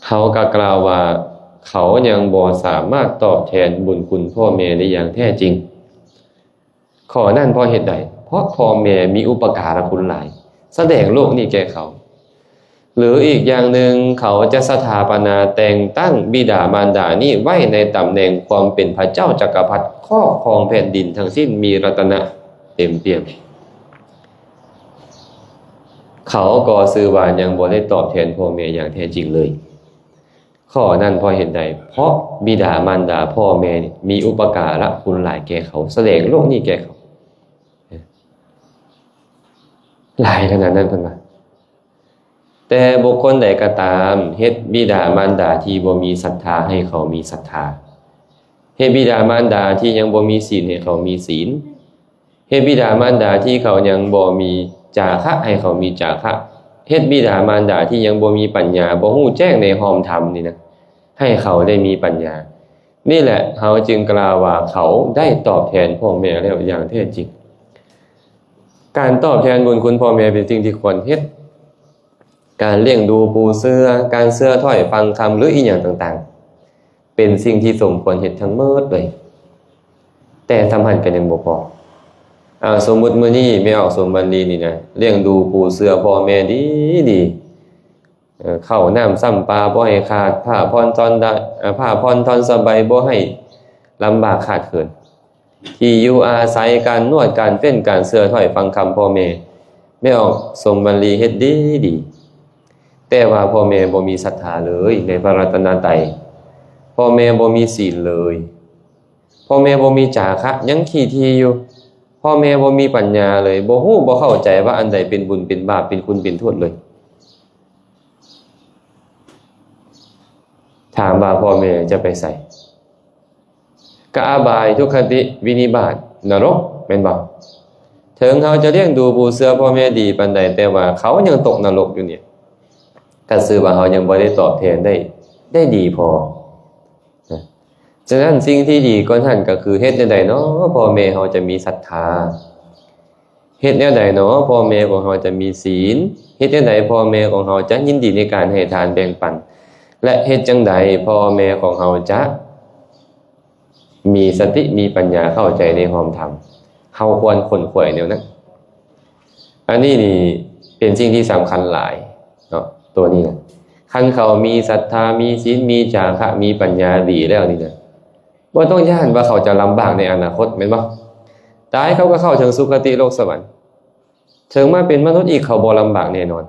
ເຮົາກໍກ່າວວ່າເຂົາຍັງບໍ່ສາມາດຕອບແທນບຸນຄຸນພໍ່ແມ່ໄດ້ຢ່າງແທ້ຈິງ. ຂໍ້ນັ້ນເພາະເຫດໃດ? ເພາະພໍ່ແມ່ມີອຸປະກາລະຄຸນຫຼາຍ, ສະແດງໂລກນີ້ແກ່ເຂົາ. ຫຼືອີກຢ່າງໜຶ່ງ, ເຂົາຈະສະຖາປະນາແຕ່ງຕັ້ງບິດາມານດານີ້ໄວ້ໃນຕຳແໜ່ງຄວາມເປັນພະເຈົ້າຈັກກະພັດ, ຄອບຄອງແຜ່ນດິນທັງສິ້ນ, ມີລັດຕະນະເຕັມປ່ຽມ. ເຂົາກໍຊື່ວ່າຍັງບໍ່ໄດ້ຕອບແທນພໍ່ແມ່ຢ່າງແທ້ຈິງເລີຍ. ຂໍ້ນັ້ນເພາະເຫດໃດ? ເພາະບິດາມານດາພໍ່ແມ່ນີ້ມີອຸປະກາລະຄຸນຫຼາຍແກ່ເຂົາ, ສະແດງໂລກນີ້ແກ່ເຂົາ ຫຼາຍຂະໜາດນັ້ນເພິ່ນວ່າ. ແຕ່ບຸກຄົນໃດກໍຕາມ ເຮັດບິດາມານດາທີ່ບໍ່ມີສັດທາໃຫ້ເຂົາມີສັດທາ, ເຮັດບິດາມານດາທີ່ຍັງບໍ່ມີສີນໃຫ້ເຂົາມີສີນ, ເຮັດບິດາມານດາທີ່ເຂົາຍັງບໍ່ມີຈາຄະໃຫ້ເຂົາມີຈາຄະ, ເຮັດບິດາມານດາທີ່ຍັງບໍ່ມີປັນຍາ, ບໍ່ຮູ້ແຈ້ງໃນຫ້ອມທຳນີ້ນະ ໃຫ້ເຂົາໄດ້ມີປັນຍາ. ນີ້ແຫຼະ ເຮົາຈຶ່ງກ່າວວ່າເຂົາໄດ້ຕອບແທນພໍ່ແມ່ແລ້ວຢ່າງແທ້ຈິງ. ການຕອບແທນບຸນຄຸນພໍ່ແມ່ເປັນສິ່ງທີ່ຄວນເຮັດ. ການລ້ຽງດູປູເສືອ, ການເຊື່ອຖ້ອຍຟັງຄຳ ຫຼື ອີ່ຫຍັງຕ່າງໆ ເປັນສິ່ງທີ່ສົມຄວນເຮັດທັງໝົດເລີຍ. ແຕ່ສ່ຳຫັ້ນກໍຍັງບໍ່ພໍ. ອາ ສົມມຸດມື້ນີ້ແມ່ອອກສົມບັນລີນີ້ນະ ລ້ຽງດູປູເສືອພໍ່ແມ່ດີໆ, ເອີ ເຂົ້ານ້ຳຊ້ຳປາບໍ່ໃຫ້ຂາດ, ຜ້າຜ່ອນທ່ອນດະ ອາ ຜ້າຜ່ອນທ່ອນສະໄບບໍ່ໃຫ້ລຳບາກຂາດເຂີນ. ທີ່ຢູ່ອາໄສ, ການນວດ, ການເຟັ້ນ, ການເຊື່ອຖ້ອຍຟັງຄຳພໍ່ແມ່, ແມ່ອອກສົມບັນລີເຮັດດີໆ. ແຕ່ວ່າພໍ່ແມ່ບໍ່ມີສັດທາເລີຍໃນພະລັດຕະນະໄຕ, ພໍ່ແມ່ບໍ່ມີສີນເລີຍ, ພໍ່ແມ່ບໍ່ມີຈາຄະ, ຍັງຂີ້ຖີ່ຢູ່, ພໍ່ແມ່ບໍ່ມີປັນຍາເລີຍ, ບໍ່ຮູ້ບໍ່ເຂົ້າໃຈວ່າອັນໃດເປັນບຸນເປັນບາບ, ເປັນຄຸນເປັນໂທດເລີຍ. ຖາມວ່າພໍ່ແມ່ຈະໄປໃສ? ກະອະບາຍ, ທຸກຄະຕິ, ວິນິບາດ, ນະລົກ ແມ່ນບໍ່? ເຖິງເຮົາຈະລ້ຽງດູປູເສືອພໍ່ແມ່ດີປານໃດ, ແຕ່ວ່າເຂົາຍັງຕົກນະລົກຢູ່ນີ້, ກໍຊື່ວ່າເຮົາຍັງບໍ່ໄດ້ຕອບແທນໄດ້ ໄດ້ດີພໍ. ນະ ສະນັ້ນ ສິ່ງທີ່ດີກວ່ານັ້ນກໍຄື ເຮັດແນວໃດນໍພໍ່ແມ່ເຮົາຈະມີສັດທາ? ເຮັດແນວໃດນໍພໍ່ແມ່ຂອງເຮົາຈະມີສີນ? ເຮັດແນວໃດພໍ່ແມ່ຂອງເຮົາຈະຍິນດີໃນການໃຫ້ທານແບ່ງປັນ? ແລະ ເຮັດຈັ່ງໃດພໍ່ແມ່ຂອງເຮົາຈະມີສະຕິ ມີປັນຍາ ເຂົ້າໃຈໃນຫ້ອມທຳ? ເຮົາຄວນຂົນຂວາຍແນວນັ້ນ. ອັນນີ້ນີ້ເປັນສິ່ງທີ່ສຳຄັນຫຼາຍເນາະ ໂຕນີ້ນະ. ຄັນເຂົາມີສັດທາ ມີສິນ ມີຈາຄະ ມີປັນຍາດີແລ້ວນີ້ນະ, ບໍ່ຕ້ອງຢ້ານວ່າເຂົາຈະລຳບາກໃນອະນາຄົດ ແມ່ນບໍ່? ຕາຍເຂົາກໍເຂົ້າເຖິງສຸຄະຕິໂລກສະຫວັນ, ເຖິງມາເປັນມະນຸດອີກເຂົາບໍ່ລຳບາກແນ່ນອນ,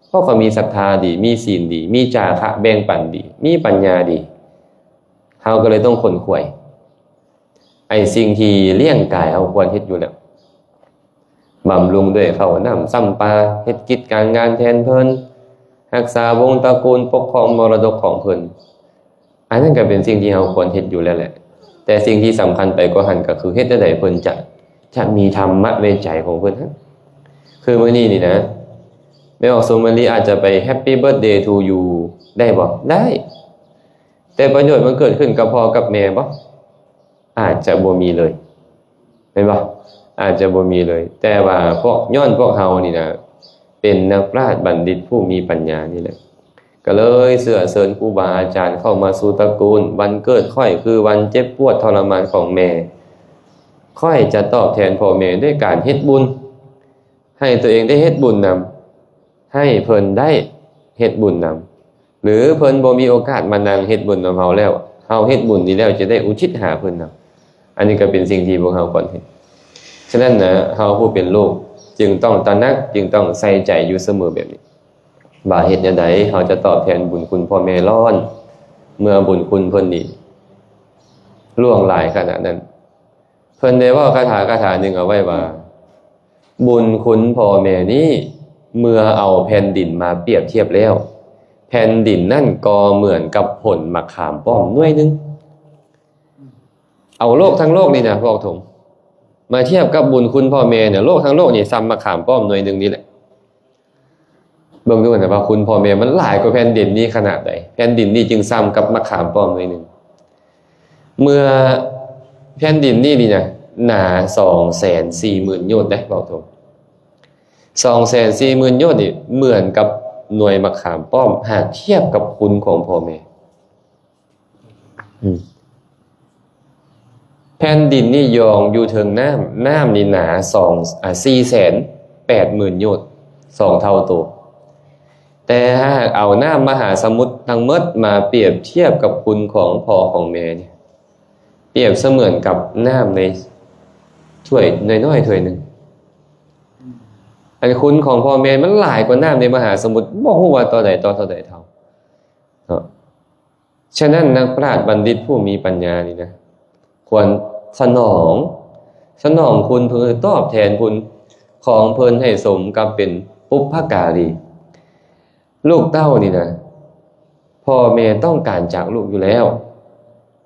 ເພາະເຂົາມີສັດທາດີ, ມີສິນດີ, ມີຈາຄະແບ່ງປັນດີ, ມີປັນຍາດີ. ເຮົາກໍເລີຍຕ້ອງຂົນຂວາຍ ໄອ້ສິ່ງທີ່ລ້ຽງກາຍເຮົາຄວນເຮັດຢູ່ແລ້ວ, ບຳລຸງດ້ວຍເຂົ້ານ້ຳຊ້ຳປາ, ເຮັດກິດການງານແທນເພິ່ນ, ຮັກສາວົງຕະກູນ, ປົກຄອງມໍລະດົກຂອງເພິ່ນ, ອັນນັ້ນກໍເປັນສິ່ງທີ່ເຮົາຄວນເຮັດຢູ່ແລ້ວແຫຼະ. ແຕ່ສິ່ງທີ່ສຳຄັນໄປກວ່າຫັ້ນກໍຄື ເຮັດແນວໃດເພິ່ນຈະ ຈະມີທຳມະໃນໃຈຂອງເພິ່ນຫັ້ນ. ຄືມື້ນີ້ນີ້ນະ ແມ່ອອກສົມມະລີອາດຈະໄປ Happy Birthday to you ໄດ້ບໍ່? ໄດ້. ແຕ່ປະໂຫຍດມັນເກີດຂຶ້ນກັບພໍ່ກັບແມ່ບໍ່? ອາດຈະບໍ່ມີເລີຍ ແມ່ນບໍ່? ອາດຈະບໍ່ມີເລີຍ. ແຕ່ວ່າພວກ ຍ້ອນພວກເຮົານີ້ນະ ເປັນນັກປາດບັນດິດຜູ້ມີປັນຍານີ້ແຫຼະ, ກໍເລີຍເຊື້ອເຊີນຄູບາອາຈານເຂົ້າມາສູ່ຕະກູນ. ວັນເກີດຂ້ອຍຄືວັນເຈັບປວດທໍລະມານຂອງແມ່. ຂ້ອຍຈະຕອບແທນພໍ່ແມ່ດ້ວຍການເຮັດບຸນ, ໃຫ້ຕົວເອງໄດ້ເຮັດບຸນນຳ, ໃຫ້ເພິ່ນໄດ້ເຮັດບຸນນຳ. ຫຼືເພິ່ນບໍ່ມີໂອກາດມານັ່ງເຮັດບຸນນຳເຮົາແລ້ວ, ເຮົາເຮັດບຸນນີ້ແລ້ວຈະໄດ້ອຸທິດຫາເພິ່ນນຳ. ອັນນີ້ກໍເປັນສິ່ງທີ່ພວກເຮົາຄວນເຮັດ. ສະນັ້ນນະ ເຮົາຜູ້ເປັນລູກຈຶ່ງຕ້ອງຕະໜັກ, ຈຶ່ງຕ້ອງໃສ່ໃຈຢູ່ສະເໝີແບບນີ້ ວ່າເຮັດແນວໃດເຮົາຈະຕອບແທນບຸນຄຸນພໍ່ແມ່ລ້ອນ ເມື່ອບຸນຄຸນເພິ່ນນີ້ຫຼວງຫຼາຍຂະໜາດນັ້ນ. ເພິ່ນໄດ້ເວົ້າຄາຖາຄາຖາໜຶ່ງເອົາໄວ້ວ່າ ບຸນຄຸນພໍ່ແມ່ນີ້ ເມື່ອເອົາແຜ່ນດິນມາປຽບທຽບແລ້ວ ແຜ່ນດິນນັ້ນກໍເໝືອນກັບຜົນໝາກຂາມປ້ອມໜ່ວຍໜຶ່ງ. ເອົາໂລກທັງໂລກນີ້ນະ ບອກຕົງ ມາທຽບກັບບຸນຄຸນພໍ່ແມ່ນະ ໂລກທັງໂລກນີ້ສ່ຳໝາກຂາມປ້ອມໜ່ວຍໜຶ່ງນີ້ແຫຼະ. ເບິ່ງດູນະວ່າຄຸນພໍ່ແມ່ມັນຫຼາຍກວ່າແຜ່ນດິນນີ້ຂະໜາດໃດ. ແຜ່ນດິນນີ້ຈຶ່ງສ່ຳກັບໝາກຂາມປ້ອມໜ່ວຍໜຶ່ງ. ເມື່ອແຜ່ນດິນນີ້ນີ້ນະ ໜາສອງແສນສີ່ໝື່ນໂຍດເດ້ ບອກຕົງ ສອງແສນສີ່ໝື່ນໂຍດນີ້ເໝືອນກັບໜ່ວຍໝາກຂາມປ້ອມ ຫາກທຽບກັບຄຸນຂອງພໍ່ແມ່. ອືມ ແຜ່ນດິນນີ້ຢອງຢູ່ເທິງນ້ຳ, ນ້ຳນີ້ໜາສອງ ອາ ສີ່ແສນແປດໝື່ນໂຍດ, ສອງເທົ່າໂຕ. ແຕ່ຖ້າຫາກເອົານ້ຳມະຫາສະໝຸດທັງໝົດມາປຽບທຽບກັບຄຸນຂອງພໍ່ຂອງແມ່ນີ້ ປຽບສະເໝືອນກັບນ້ຳໃນຖ້ວຍນ້ອຍໆຖ້ວຍໜຶ່ງ. ອັນຄຸນຂອງພໍ່ແມ່ມັນຫຼາຍກວ່ານ້ຳໃນມະຫາສະໝຸດ ບໍ່ຮູ້ວ່າເທົ່າໃດຕໍ່ເທົ່າໃດເທົ່າເນາະ. ສະນັ້ນ ນັກປາດບັນດິດຜູ້ມີປັນຍານີ້ນະ ຄວນສະໜອງ ສະໜອງຄຸນເພິ່ນ ຕອບແທນຄຸນຂອງເພິ່ນໃຫ້ສົມກັບເປັນບຸບພະກາລີ. ລູກເຕົ້ານີ້ນະ ພໍ່ແມ່ຕ້ອງການຈາກລູກຢູ່ແລ້ວ.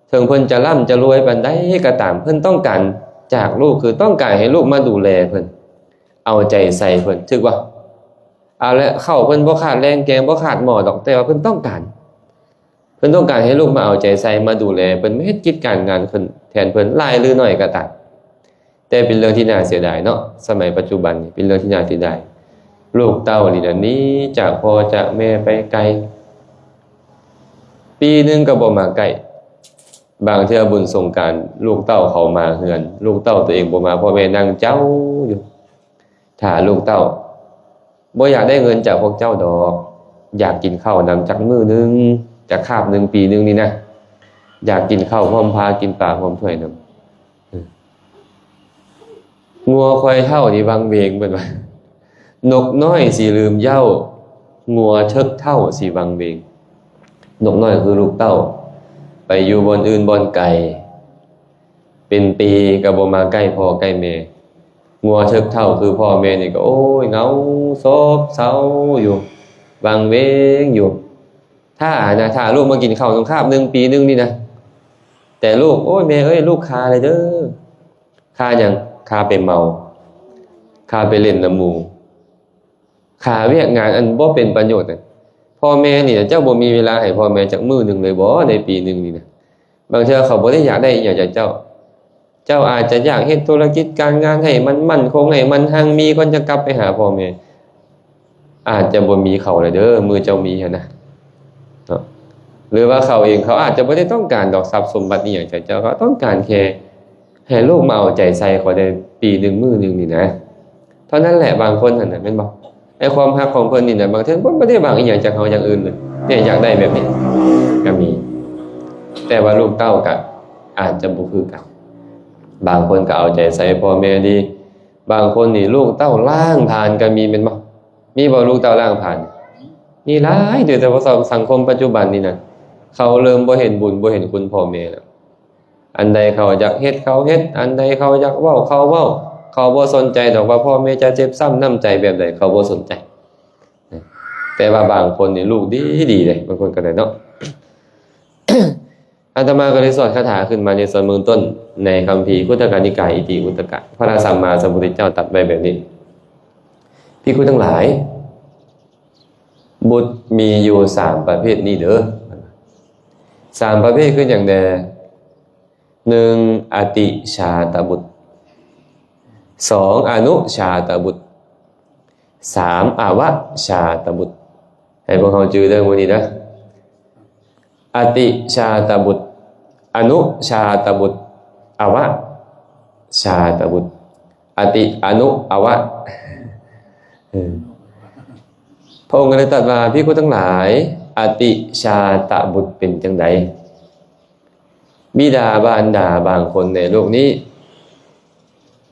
ເຖິງເພິ່ນຈະລ່ຳຈະລວຍປານໃດກໍຕາມ ເພິ່ນຕ້ອງການຈາກລູກ ຄືຕ້ອງການໃຫ້ລູກມາດູແລເພິ່ນ ເອົາໃຈໃສ່ເພິ່ນ ຖືກບໍ່? ເອົາລະ ເຂົ້າເພິ່ນບໍ່ຂາດແລງ ແກງບໍ່ຂາດໝໍ້ດອກ ແຕ່ວ່າເພິ່ນຕ້ອງການ ເພິ່ນຕ້ອງການໃຫ້ລູກມາເອົາໃຈໃສ່ ມາດູແລເພິ່ນ ມາເຮັດກິດການງານເພິ່ນ ແທນເພິ່ນ ຫຼາຍຫຼືໜ້ອຍກໍຕາມ. ແຕ່ເປັນເລື່ອງທີ່ໜ້າເສຍດາຍເນາະ ສະໄໝປັດຈຸບັນນີ້ເປັນເລື່ອງທີ່ໜ້າເສຍດາຍ. ລູກເຕົ້ານີ້ນະ ໜີຈາກພໍ່ຈາກແມ່ໄປໄກ ປີໜຶ່ງກໍບໍ່ມາໃກ້. ບາງເທື່ອບຸນສົງການ ລູກເຕົ້າເຂົາມາເຮືອນ ລູກເຕົ້າຕົວເອງບໍ່ມາ ພໍ່ແມ່ນັ່ງເຈົ້າຢູ່ ຖ້າລູກເຕົ້າ. ບໍ່ຢາກໄດ້ເງິນຈາກພວກເຈົ້າດອກ ຢາກກິນເຂົ້ານຳຈັກມື້ໜຶ່ງ ຈັກຄາບໜຶ່ງ ປີໜຶ່ງນີ້ນະ ຢາກກິນເຂົ້າຮ່ວມພາ ກິນປາຮ່ວມຖ້ວຍນຳ. ງົວຄວາຍເຖົ້ານີ້ວັງເວງ ເພິ່ນວ່າ ນົກນ້ອຍຊິລືມເຍົາ ງົວເຖິກເຖົ້າຊິວັງເວງ. ນົກນ້ອຍຄືລູກເຕົ້າ ໄປຢູ່ບ່ອນອື່ນບ່ອນໄກ ເປັນປີກໍບໍ່ມາໃກ້ພໍ່ໃກ້ແມ່. ງົວເຖິກເຖົ້າຄືພໍ່ແມ່ນີ້ກໍ ໂອ້ຍ ເຫງົາໂສບເຊົາຢູ່ ວັງເວງຢູ່ ຖ້ານະ ຖ້າລູກມາກິນເຂົ້ານຳຄາບໜຶ່ງ ປີໜຶ່ງນີ້ນະ. ແຕ່ລູກ ໂອ້ຍ ແມ່ເອີຍ ລູກຄາແລ້ວເດີ. ຄາຫຍັງ? ຄາໄປເມົາ ຄາໄປຫຼິ້ນນຳໝູ່ ຄາວຽກງານອັນບໍ່ເປັນປະໂຫຍດນະ. ພໍ່ແມ່ນີ້ນະ ເຈົ້າບໍ່ມີເວລາໃຫ້ພໍ່ແມ່ຈັກມື້ໜຶ່ງເລີຍບໍ ໃນປີໜຶ່ງນີ້ນະ? ບາງເທື່ອເຂົາບໍ່ໄດ້ຢາກໄດ້ອີ່ຫຍັງຈາກເຈົ້າ ເຈົ້າອາດຈະຢາກເຮັດທຸລະກິດການງານໃຫ້ມັນໝັ້ນຄົງ ໃຫ້ມັນຮັ່ງມີ ກ່ອນຈະກັບໄປຫາພໍ່ແມ່. ອາດຈະບໍ່ມີເຂົາແລ້ວເດີ ມື້ເຈົ້າມີຫັ້ນນະເນາະ. ຫຼືວ່າເຂົາເອງ ເຂົາອາດຈະບໍ່ໄດ້ຕ້ອງການດອກຊັບສົມບັດອີ່ຫຍັງຈາກເຈົ້າ ເຂົາຕ້ອງການແຄ່ໃຫ້ລູກມາເອົາໃຈໃສ່ເຂົາໄດ້ປີໜຶ່ງມື້ໜຶ່ງນີ້ນະ ເທົ່ານັ້ນແຫຼະ. ບາງຄົນຫັ້ນນະ ແມ່ນບໍ່? ໃນຄວາມຮັກຂອງເພິ່ນນີ້ນະ ບາງເທື່ອເພິ່ນບໍ່ໄດ້ຫວັງອີ່ຫຍັງຈາກເຮົາຢ່າງອື່ນເລີຍ ແຕ່ຢາກໄດ້ແບບນີ້ກໍມີ. ແຕ່ວ່າລູກເຕົ້າກໍອາດຈະບໍ່ຄືກັນ ບາງຄົນກໍເອົາໃຈໃສ່ພໍ່ແມ່ດີ ບາງຄົນນີ້ລູກເຕົ້າລ້າງຜານກໍມີ ແມ່ນບໍ່? ມີບໍ່ລູກເຕົ້າລ້າງຜານ? ມີຫຼາຍເດີ ແຕ່ວ່າສັງຄົມປັດຈຸບັນນີ້ນະ ເຂົາເລີ່ມບໍ່ເຫັນບຸນບໍ່ເຫັນຄຸນພໍ່ແມ່ແລ້ວ. ອັນໃດເຂົາຢາກເຮັດເຂົາເຮັດ ອັນໃດເຂົາຢາກເວົ້າເຂົາເວົ້າ ເຂົາບໍ່ສົນໃຈດອກວ່າພໍ່ແມ່ຈະເຈັບຊ້ຳນ້ຳໃຈແບບໃດ ເຂົາບໍ່ສົນໃຈ. ແຕ່ວ່າບາງຄົນນີ້ລູກດີໆເດ້ ບາງຄົນກໍໄດ້ເນາະ. ອາດຕະມາກໍເລີຍສອນຄາຖາຂຶ້ນມາໃນສ່ວນເບື້ອງຕົ້ນ ໃນຄຳພີຄຸດທະກະນິກາຍ ອິຕິຄຸດທະກະ ພະສຳມາສຳພຸດທະເຈົ້າຕັດໄວ້ແບບນີ້: ພິກຂຸທັງຫຼາຍ, ບຸດມີຢູ່ສາມປະເພດນີ້ເດີ. ສາມປະເພດຄືຫຍັງແດ່? ໜຶ່ງ ອະຕິຊາຕະບຸດ, ສອງ ອະນຸຊາຕະບຸດ, ສາມ ອະວະຊາຕະບຸດ. ໃຫ້ພວກເຮົາຈື່ເດີມື້ນີ້ນະ. ອະຕິຊາຕະບຸດ, ອະນຸຊາຕະບຸດ, ອະວະຊາຕະບຸດ. ອະຕິ ອະນຸ ອະວະ. ເອີ ພະອົງກໍໄດ້ຕັດວ່າ, ພິກຂຸທັງຫຼາຍ, ອະຕິຊາຕະບຸດເປັນຈັ່ງໃດ? ບິດາມານດາບາງຄົນໃນໂລກນີ້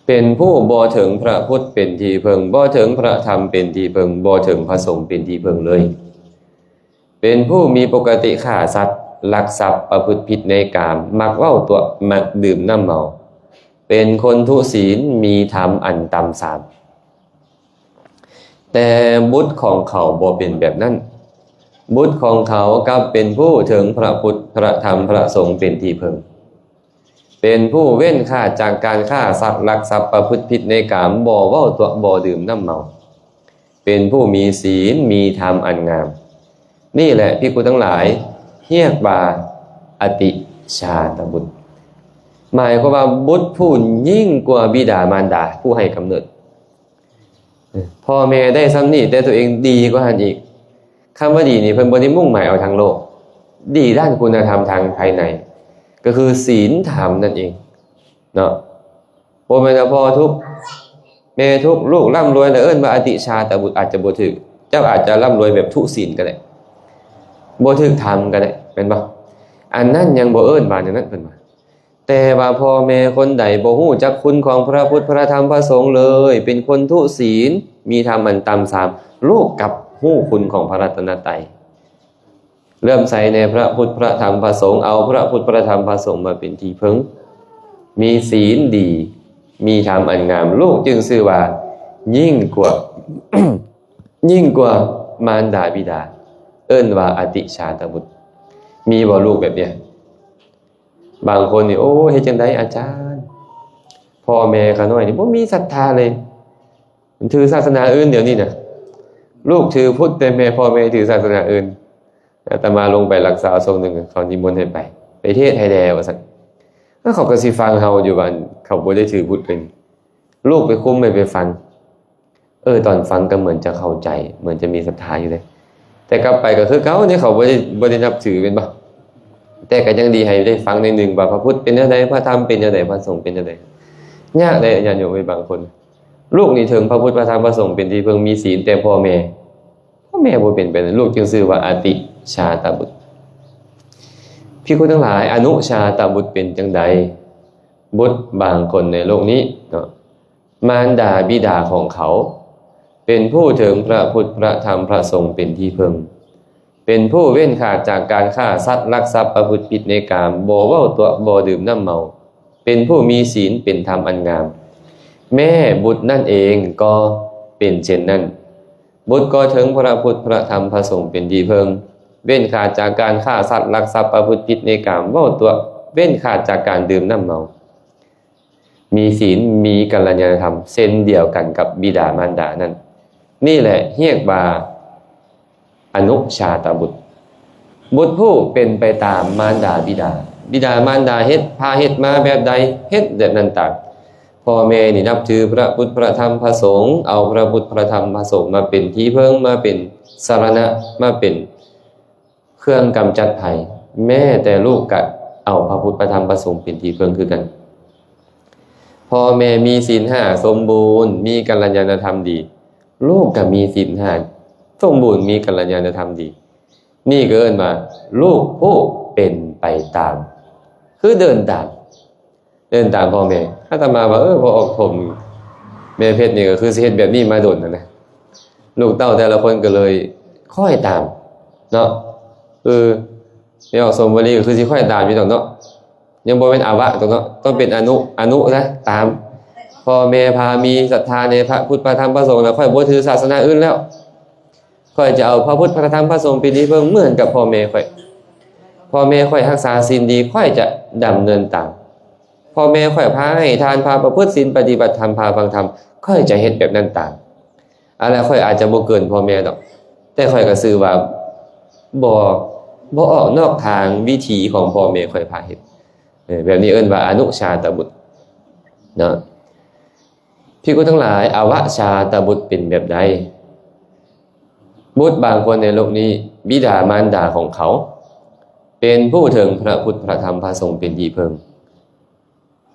ເປັນຜູ້ບໍ່ເຖິງພະພຸດເປັນທີ່ເພິ່ງ, ບໍ່ເຖິງພະທຳເປັນທີ່ເພິ່ງ, ບໍ່ເຖິງພະສົງເປັນທີ່ເພິ່ງເລີຍ. ເປັນຜູ້ມີປົກກະຕິຂ້າສັດ, ລັກຊັບ, ປະພຶດຜິດໃນກາມ, ມັກເວົ້າຕົວະ, ມັກດື່ມນ້ຳເມົາ, ເປັນຄົນທຸສີນ, ມີທຳອັນຕ່ຳສາມ. ແຕ່ບຸດຂອງເຂົາບໍ່ເປັນແບບນັ້ນ. ບຸດຂອງເຂົາກັບເປັນຜູ້ເຖິງພະພຸດ, ພະທຳ, ພະສົງເປັນທີ່ເພິ່ງ. ເປັນຜູ້ເວັ້ນຂາດຈາກການຂ້າສັດ, ລັກຊັບ, ປະພຶດຜິດໃນກາມ, ບໍ່ເວົ້າຕົວະ, ບໍ່ດື່ມນ້ຳເມົາ. ເປັນຜູ້ມີສີນ, ມີທຳອັນງາມ. ນີ້ແຫຼະ ພິກຂຸທັງຫຼາຍ, ຮຽກວ່າອະຕິຊາຕະບຸດ. ໝາຍຄວາມວ່າບຸດຜູ້ຍິ່ງກວ່າບິດາມານດາຜູ້ໃຫ້ກຳເນີດ. ພໍ່ແມ່ໄດ້ສ່ຳນີ້ ແຕ່ຕົວເອງດີກວ່າຫັ້ນອີກ. ຄຳວ່າດີນີ້ ເພິ່ນບໍ່ໄດ້ມຸ່ງໝາຍເອົາທາງໂລກ, ດີດ້ານຄຸນນະທຳທາງພາຍໃນ ກໍຄືສີນທຳນັ້ນເອງເນາະ. ບໍ່ແມ່ນວ່າພໍ່ທຸກ ແມ່ທຸກ ລູກລ່ຳລວຍ ແລ້ວເອີ້ນວ່າອະຕິຊາຕະບຸດ ອາດຈະບໍ່ຖືກ. ເຈົ້າອາດຈະລ່ຳລວຍແບບທຸສີນກໍໄດ້, ບໍ່ຖືກທຳກໍໄດ້, ແມ່ນບໍ່? ອັນນັ້ນຍັງບໍ່ເອີ້ນວ່າແນວນັ້ນ ເພິ່ນວ່າ. ແຕ່ວ່າພໍ່ແມ່ຄົນໃດບໍ່ຮູ້ຈັກຄຸນຂອງພະພຸດ, ພະທຳ, ພະສົງເລີຍ, ເປັນຄົນທຸສີນ, ມີທຳອັນຕ່ຳສາມ, ລູກກັບຮູ້ຄຸນຂອງພະລັດຕະນະໄຕ, ເຫຼື້ອມໃສໃນພະພຸດ, ພະທຳ, ພະສົງ, ເອົາພະພຸດ, ພະທຳ, ພະສົງມາເປັນທີ່ເພິ່ງ, ມີສີນດີ, ມີທຳອັນງາມ, ລູກຈຶ່ງຊື່ວ່າຍິ່ງກວ່າ, ຍິ່ງກວ່າມານດາບິດາ, ເອີ້ນວ່າອະຕິຊາຕະບຸດ. ມີບໍ່ລູກແບບນີ້? ບາງຄົນນີ້ ໂອ້ ເຮັດຈັ່ງໃດອາຈານ, ພໍ່ແມ່ຂ້ານ້ອຍນີ້ບໍ່ມີສັດທາເລີຍ, ຖືສາສະໜາອື່ນ. ດຽວນີ້ນະ ລູກຖືພຸດ ແຕ່ແມ່ ພໍ່ແມ່ຖືສາສະໜາອື່ນ. ອາດຕະມາລົງໄປລັກສາວຊ່ວງໜຶ່ງ ເຂົານິມົນໃຫ້ໄປ, ໄປເທດໃຫ້ແດ່ວ່າຊັ້ນ. ເອີ ເຂົາກໍຊິຟັງເຮົາຢູ່ວ່າ ເຂົາບໍ່ໄດ້ຖືພຸດເລີຍ. ລູກໄປຄຸມໃຫ້ໄປຟັງ. ເອີ ຕອນຟັງກໍເໝືອນຈະເຂົ້າໃຈ, ເໝືອນຈະມີສັດທາຢູ່ເດ້, ແຕ່ກັບໄປກໍຄືເກົ່າເດ້, ເຂົາບໍ່ໄດ້, ບໍ່ໄດ້ນັບຖືແມ່ນບໍ່? ແຕ່ກໍຍັງດີໃຫ້ໄດ້ຟັງໜ້ອຍໜຶ່ງວ່າພະພຸດເປັນແນວໃດ, ພະທຳເປັນແນວໃດ, ພະສົງເປັນແນວໃດ. ຍາກເດ້ຍາດໂຍມເອີຍ, ບາງຄົນລູກນີ້ເຖິງພະພຸດ, ພະທຳ, ພະສົງເປັນທີ່ເພິ່ງ, ມີສີນ, ແຕ່ພໍ່ແມ່, ພໍ່ແມ່ບໍ່ເປັນໄປນັ້ນ, ລູກຈຶ່ງຊື່ວ່າອະຕິຊາຕະບຸດ. ພິກຂຸທັງຫຼາຍ, ອະນຸຊາຕະບຸດເປັນຈັ່ງໃດ? ບຸດບາງຄົນໃນໂລກນີ້ເນາະ ມານດາບິດາຂອງເຂົາ ເປັນຜູ້ເຖິງພະພຸດ, ພະທຳ, ພະສົງເປັນທີ່ເພິ່ງ, ເປັນຜູ້ເວັ້ນຂາດຈາກການຂ້າສັດ, ລັກຊັບ, ປະພຶດຜິດໃນກາມ, ບໍ່ເວົ້າຕົວະ, ບໍ່ດື່ມນ້ຳເມົາ, ເປັນຜູ້ມີສີນ, ເປັນທຳອັນງາມ. ແມ່ບຸດນັ້ນເອງກໍເປັນເຊັ່ນນັ້ນ. ບຸດກໍເຖິງພະພຸດ, ພະທຳ, ພະສົງເປັນທີ່ເພິ່ງ, ເວັ້ນຂາດຈາກການຂ້າສັດ, ລັກຊັບ, ປະພຶດຜິດໃນກາມ, ເວົ້າຕົວະ, ເວັ້ນຂາດຈາກການດື່ມນ້ຳເມົາ. ມີສີນ, ມີກັນລະຍານະທຳ ເຊັ່ນດຽວກັນກັບບິດາມານດານັ້ນ. ນີ້ແຫຼະຮຽກວ່າອະນຸຊາຕະບຸດ. ບຸດຜູ້ເປັນໄປຕາມມານດາບິດາ. ບິດາມານດາເຮັດ, ພາເຮັດມາແບບໃດ, ເຮັດແບບນັ້ນຕາມ. ພໍ່ແມ່ນີ້ນັບຖືພະພຸດ, ພະທຳ, ພະສົງ, ເອົາພະພຸດ, ພະທຳ, ພະສົງມາເປັນທີ່ເພິ່ງ, ມາເປັນສະລະນະ, ມາເປັນ ເຄື່ອງກຳຈັດໄພ, ແມ້ແຕ່ລູກກະເອົາພະພຸດ, ພະທຳ, ພະສົງເປັນທີ່ເພິ່ງຄືກັນ. ພໍ່ແມ່ມີສິນຫ້າສົມບູນ, ມີກັນລະຍານະທຳດີ, ລູກກະມີສິນຫ້າສົມບູນ, ມີກັນລະຍານະທຳດີ. ນີ້ກໍເອີ້ນວ່າລູກຜູ້ເປັນໄປຕາມ, ຄືເດີນຕາມ. ເດີນຕາມພໍ່ແມ່. ອາດຕະມາວ່າ ເອີ ພໍອອກຖົມແມ່ເພັດນີ້ ກໍຄືຊິເຮັດແບບນີ້ມາດົນຫັ້ນນະ. ລູກເຕົ້າແຕ່ລະຄົນກໍເລີຍຄ້ອຍຕາມເນາະ. ເອີ ແມ່ອອກສົມບູລີກໍຄືຊິຄ້ອຍຕາມຢູ່ດອກເນາະ. ຍັງບໍ່ແມ່ນອາວະດອກເນາະ. ຕ້ອງເປັນອະນຸ, ອະນຸຊະ, ຕາມ. ພໍ່ແມ່ພາມີສັດທາໃນພະພຸດ, ພະທຳ, ພະສົງ ແລ້ວຂ້ອຍບໍ່ຖືສາສະໜາອື່ນແລ້ວ. ຂ້ອຍຈະເອົາພະພຸດ, ພະທຳ, ພະສົງເປັນທີ່ເພິ່ງ ເໝືອນກັບພໍ່ແມ່ຂ້ອຍ. ພໍ່ແມ່ຂ້ອຍຮັກສາສິນດີ, ຂ້ອຍຈະດຳເນີນຕາມ. ພໍ່ແມ່ຂ້ອຍພາໃຫ້ທານ, ພາປະພຶດສິນ, ປະຕິບັດທຳ, ພາຟັງທຳ, ຂ້ອຍຈະເຮັດແບບນັ້ນຕາມ. ອັນນັ້ນຂ້ອຍອາດຈະບໍ່ເກີນພໍ່ແມ່ດອກ, ແຕ່ຂ້ອຍກໍຊື່ວ່າບໍ່, ບໍ່ອອກນອກທາງວິຖີຂອງພໍ່ແມ່ຂ້ອຍພາເຮັດ. ເອີ ແບບນີ້ເອີ້ນວ່າອະນຸຊາຕະບຸດເນາະ. ພິກຂຸທັງຫຼາຍ, ອະວະຊາຕະບຸດເປັນແບບໃດ? ບຸດບາງຄົນໃນໂລກນີ້, ບິດາມານດາຂອງເຂົາ ເປັນຜູ້ເຖິງພະພຸດ, ພະທຳ, ພະສົງເປັນທີ່ເພິ່ງ,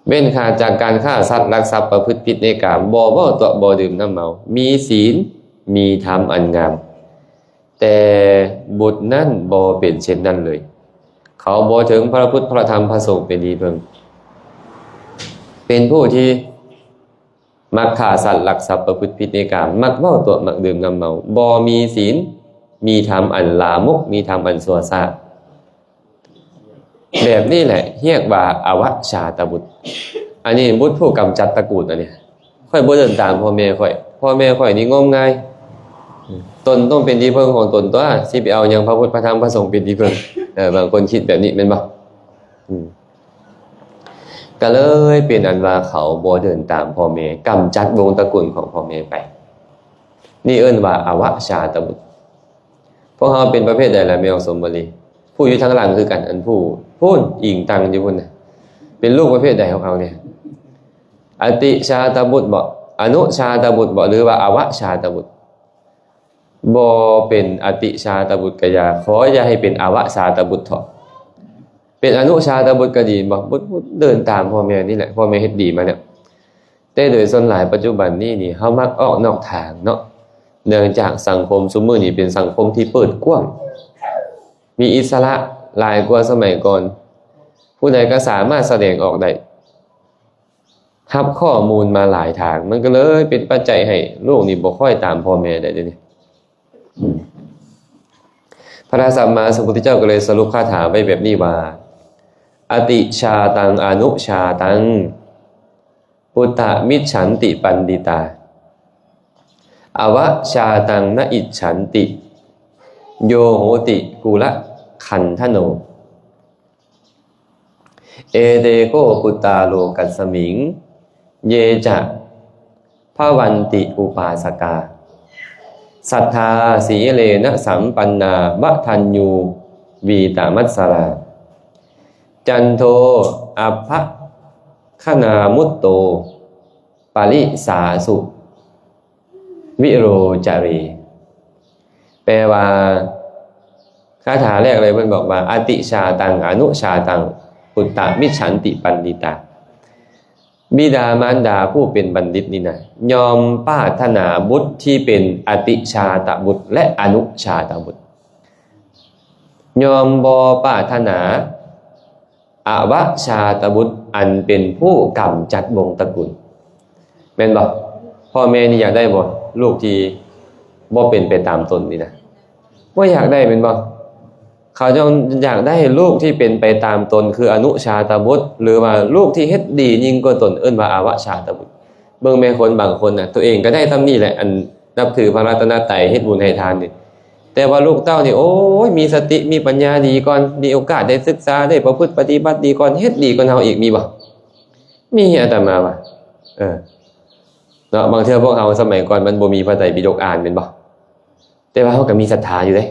ເວັ້ນຂາດຈາກການຂ້າສັດ, ລັກຊັບ, ປະພຶດຜິດໃນກາມ, ບໍ່ເວົ້າຕົວະ, ບໍ່ດື່ມນ້ຳເມົາ, ມີສິນ, ມີທຳອັນງາມ. ແຕ່ບຸດນັ້ນບໍ່ເປັນເຊັ່ນນັ້ນເລີຍ. ເຂົາບໍ່ເຖິງພະພຸດ ພະທຳ ພະສົງເປັນທີ່ເພິ່ງ, ເປັນຜູ້ທີ່ມັກຂ້າສັດ ລັກຊັບ ປະພຶດຜິດໃນກາມ, ມັກເວົ້າຕົວະ ມັກດື່ມນຳເມົາ, ບໍ່ມີສິນ ມີທຳອັນລາມົກ, ມີທຳອັນຊົ່ວຊ້າ. ແບບນີ້ແຫຼະຮຽກວ່າອະວະຊາຕະບຸດ. ອັນນີ້ບຸດຜູ້ກຳຈັດຕະກູນອັນນີ້. ຂ້ອຍບໍ່ເດີນຕາມພໍ່ແມ່ຂ້ອຍ, ພໍ່ແມ່ຂ້ອຍນີ້ງົມງາຍ, ຕົນຕ້ອງເປັນທີ່ເພິ່ງຂອງຕົນຕົວະ, ຊິໄປເອົາຫຍັງພະພຸດ ພະທຳ ພະສົງເປັນທີ່ເພິ່ງ. ເອີ ບາງຄົນຄິດແບບນີ້ແມ່ນບໍ່? ອືມ ກໍເລີຍເປັນອັນວ່າເຂົາບໍ່ເດີນຕາມພໍ່ແມ່, ກຳຈັດວົງຕະກຸນຂອງພໍ່ແມ່ໄປ. ນີ້ເອີ້ນວ່າອະວະຊາຕະບຸດ. ພວກເຮົາເປັນປະເພດໃດລະ ແມ່ອອກສົມບໍລີ? ຜູ້ຢູ່ທາງຫຼັງຄືກັນ, ອັນຜູ້ພຸ້ນອີງຕັງຢູ່ພຸ້ນນະ, ເປັນລູກປະເພດໃດຂອງເຮົານີ້? ອະຕິຊາຕະບຸດບໍ? ອະນຸຊາຕະບຸດບໍ? ຫຼືວ່າອະວະຊາຕະບຸດ? ບໍ່ເປັນອະຕິຊາຕະບຸດກະຢ່າ, ຂໍຢ່າໃຫ້ເປັນອະວະຊາຕະບຸດເຖາະ. ເປັນອະນຸຊາຕະບຸດກໍດີບໍ? ບຸດເດີນຕາມພໍ່ແມ່ນີ້ແຫຼະ, ພໍ່ແມ່ເຮັດດີມາແລ້ວ. ແຕ່ໂດຍສ່ວນຫຼາຍປັດຈຸບັນນີ້ນີ້ ເຮົາມັກອອກນອກທາງເນາະ, ເນື່ອງຈາກສັງຄົມຊຸມມື້ນີ້ເປັນສັງຄົມທີ່ເປີດກວ້າງ, ມີອິດສະຫຼະຫຼາຍກວ່າສະໄໝກ່ອນ, ຜູ້ໃດກໍສາມາດສະແດງອອກໄດ້, ຮັບຂໍ້ມູນມາຫຼາຍທາງ, ມັນກໍເລີຍເປັນປັດໄຈໃຫ້ລູກນີ້ບໍ່ຄ່ອຍຕາມພໍ່ແມ່ໄດ້ເດນີ້. ອືມ ພະສຳມາສຳພຸດທະເຈົ້າກໍເລີຍສະຫຼຸບຄາຖາໄວ້ແບບນີ້ວ່າ ອະຕິຊາຕັງ ອະນຸຊາຕັງ ປຸດຕະມິດສັນຕິປັນດິຕາ, ອະວະຊາຕັງ ນະອິດສັນຕິ ໂຍໂຫຕິ ກຸລະຄັນທະໂນ. ເອເຕ ໂຄ ປຸດຕາ ໂລກັດສະມິງ ເຍ ຈະ ພະວັນຕິ ອຸປາສະກາ ສັດທາ ສີເລນະ ສຳປັນນາ ວະທັນຍູ ວີຕະມັດສະລາ ຈັນໂທ ອັບພະຄະນາມຸດໂຕ ປະລິສາສຸ ວິໂຣຈະເຣ. ແປວ່າ ຄາຖາແລກເລີຍເພິ່ນບອກວ່າ ອະຕິຊາຕັງ ອະນຸຊາຕັງ ປຸດຕະມິດສັນຕິປັນດິຕາ, ບິດາມານດາຜູ້ເປັນບັນດິດນີ້ນະ ຍ່ອມປາດຖະໜາບຸດທີ່ເປັນອະຕິຊາຕະບຸດ ແລະ ອະນຸຊາຕະບຸດ, ຍ່ອມບໍ່ປາດຖະໜາ ອະວະຊາຕະບຸດ ອັນເປັນຜູ້ກຳຈັດວົງຕະກຸນ ແມ່ນບໍ່? ພໍ່ແມ່ນີ້ຢາກໄດ້ບໍ່ ລູກທີ່ບໍ່ເປັນໄປຕາມຕົນນີ້ນະ? ບໍ່ຢາກໄດ້ແມ່ນບໍ່? ເຂົາເຈົ້າຢາກໄດ້ລູກທີ່ເປັນໄປຕາມຕົນ ຄືອະນຸຊາຕະບຸດ ຫຼືວ່າລູກທີ່ເຮັດດີຍິ່ງກວ່າຕົນ ເອີ້ນວ່າອະວະຊາຕະບຸດ. ເບິ່ງແມ່ຄົນບາງຄົນນະ ຕົວເອງກໍໄດ້ສ່ຳນີ້ແຫຼະ ອັນ ນັບຖືພະລັດຕະນະໄຕ ເຮັດບຸນໃຫ້ທານນີ້, ແຕ່ວ່າລູກເຕົ້ານີ້ ໂອ້ຍ ມີສະຕິ ມີປັນຍາດີກ່ອນ, ມີໂອກາດໄດ້ສຶກສາ ໄດ້ປະພຶດປະຕິບັດດີກ່ອນ, ເຮັດດີກ່ອນເຮົາອີກ ມີບໍ່? ມີ. ອາດຕະມາວ່າ ເອີ ເນາະ, ບາງເທື່ອພວກເຮົາສະໄໝກ່ອນມັນບໍ່ມີພະໄຕປິດົກອ່ານແມ່ນບໍ່? ແຕ່ວ່າເຮົາກໍມີສັດທາຢູ່ເດ້.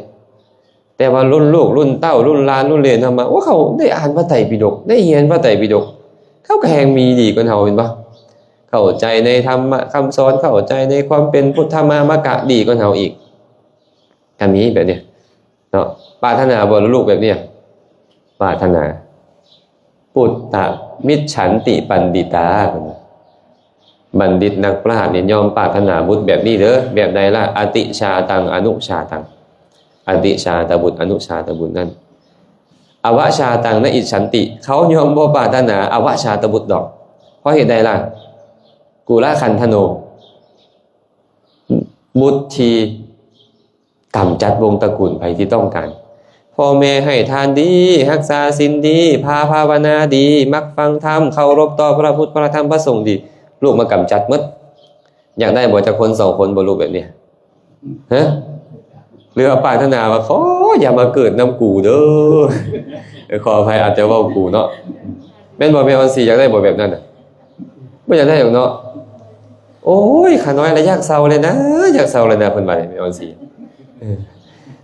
ແຕ່ວ່າລຸ້ນລູກລຸ້ນເຕົ້າ ລຸ້ນຫຼານລຸ້ນເຫຼນເຮົາມາ ໂອ້ ເຂົາໄດ້ອ່ານພະໄຕປິດົກ ໄດ້ຮຽນພະໄຕປິດົກ ເຂົາກໍແຮ່ງມີດີກ່ອນເຮົາແມ່ນບໍ່? ເຂົ້າໃຈໃນທຳມະຄຳສອນ ເຂົ້າໃຈໃນຄວາມເປັນພຸດທະມາມະກະດີກ່ອນເຮົາອີກ ກໍມີແບບນີ້ເນາະ. ປາດຖະໜາບໍ່ລູກແບບນີ້? ປາດຖະໜາ. ປຸດຕະມິດສັນຕິປັນດິຕາ ເພິ່ນວ່າ ບັນດິດນັກປາດນີ້ຍ່ອມປາດຖະໜາບຸດແບບນີ້ເດີ. ແບບໃດລະ? ອະຕິຊາຕັງ ອະນຸຊາຕັງ, ອະຕິຊາຕະບຸດ ອະນຸຊາຕະບຸດນັ້ນ. ອະວະຊາຕັງ ນະອິດສັນຕິ, ເຂົາຍ່ອມບໍ່ປາດຖະໜາອະວະຊາຕະບຸດດອກ. ເພາະເຫດໃດລະ? ກຸລະຄັນທະໂນ, ບຸດທີ່ ກຳຈັດວົງຕະກຸນໃຜທີ່ຕ້ອງການ. ພໍ່ແມ່ໃຫ້ທານດີ, ຮັກສາສິນດີ, ພາພາວະນາດີ, ມັກຟັງທຳ, ເຄົາລົບຕໍ່ພະພຸດ ພະທຳ ພະສົງດີ, ລູກມາກຳຈັດໝົດ. ຢາກໄດ້ບໍ່ ຈັກຄົນສອງຄົນບໍ່ ລູກແບບນີ້? ຮະ? ຫຼືວ່າປາດຖະໜາວ່າ ຂໍຢ່າມາເກີດນຳກູເດີ. ເອີ ຂໍອະໄພ ອາດຈະເວົ້າກູເນາະ. ແມ່ນບໍ່ ແມ່ອອນຊີ ຢາກໄດ້ບໍ່ແບບນັ້ນນະ? ບໍ່ຢາກໄດ້ດອກເນາະ. ໂອ້ຍ ຂ້ານ້ອຍລະຢາກເຊົາແລ້ວນະ, ຢາກເຊົາແລ້ວນະ ເພິ່ນວ່າ ແມ່ອອນຊີ. ເອີ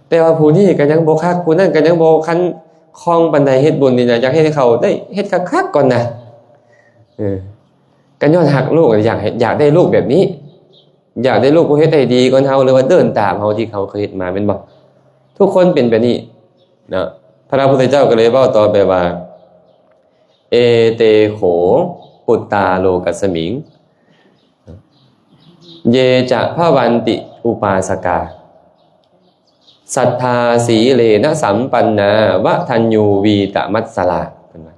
ແຕ່ວ່າຜູ້ນີ້ກໍຍັງບໍ່ຄັກ, ຜູ້ນັ້ນກໍຍັງບໍ່ຄັນຄອງປານໃດ, ເຮັດບຸນນີ້ນະ ຢາກເຮັດໃຫ້ເຂົາໄດ້ເຮັດຄັກໆກ່ອນນະ. ເອີ ກໍຍ້ອນຮັກລູກ, ຢາກເຮັດ, ຢາກໄດ້ລູກແບບນີ້, ຢາກໄດ້ລູກຜູ້ເຮັດໃຫ້ດີກ່ອນເຮົາ ຫຼືວ່າເດີນຕາມເຮົາທີ່ເຂົາເຄີຍເຮັດມາ, ແມ່ນບໍ່? ທຸກຄົນເປັນແບບນີ້ເນາະ. ພະພຸດທະເຈົ້າກໍເລີຍເວົ້າຕໍ່ໄປວ່າ ເອເຕ ໂຂ ປຸດຕາ ໂລກັດສະມິງ ເຍ ຈະ ພະວັນຕິ ອຸປາສະກາ. ສັດທາສີເລນະສຳປັນນາ ວະທັນຍູວີຕະມັດສະລາ ເພິ່ນວ່າ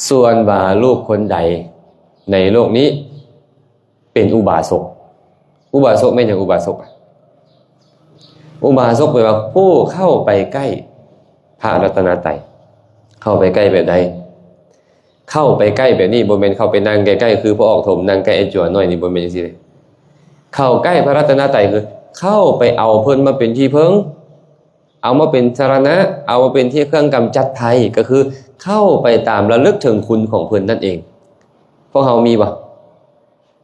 ສ່ວນວ່າລູກຄົນໃດໃນໂລກນີ້ເປັນອຸບາສົກ ອຸບາສົກແມ່ນຫຍັງ? ອຸບາສົກ ອຸບາສົກແປວ່າຜູ້ເຂົ້າໄປໃກ້ພະລັດຕະນະໄຕ ເຂົ້າໄປໃກ້ແບບໃດ? ເຂົ້າໄປໃກ້ແບບນີ້ ບໍ່ແມ່ນເຂົ້າໄປນັ່ງໃກ້ໆ ຄືພະອອກຖົມນັ່ງໃກ້ໄອ້ຈົວນ້ອຍນີ້ ບໍ່ແມ່ນຈັ່ງຊີ້ເດ້. ເຂົ້າໃກ້ພະລັດຕະນະໄຕ ຄືເຂົ້າໄປເອົາເພິ່ນມາເປັນທີ່ເພິ່ງ ເອົາມາເປັນສະລະນະ ເອົາມາເປັນທີ່ເຄື່ອງກຳຈັດໄພ ກໍຄືເຂົ້າໄປຕາມລະລຶກເຖິງຄຸນຂອງເພິ່ນນັ້ນເອງ. ພວກເຮົາມີບໍ່?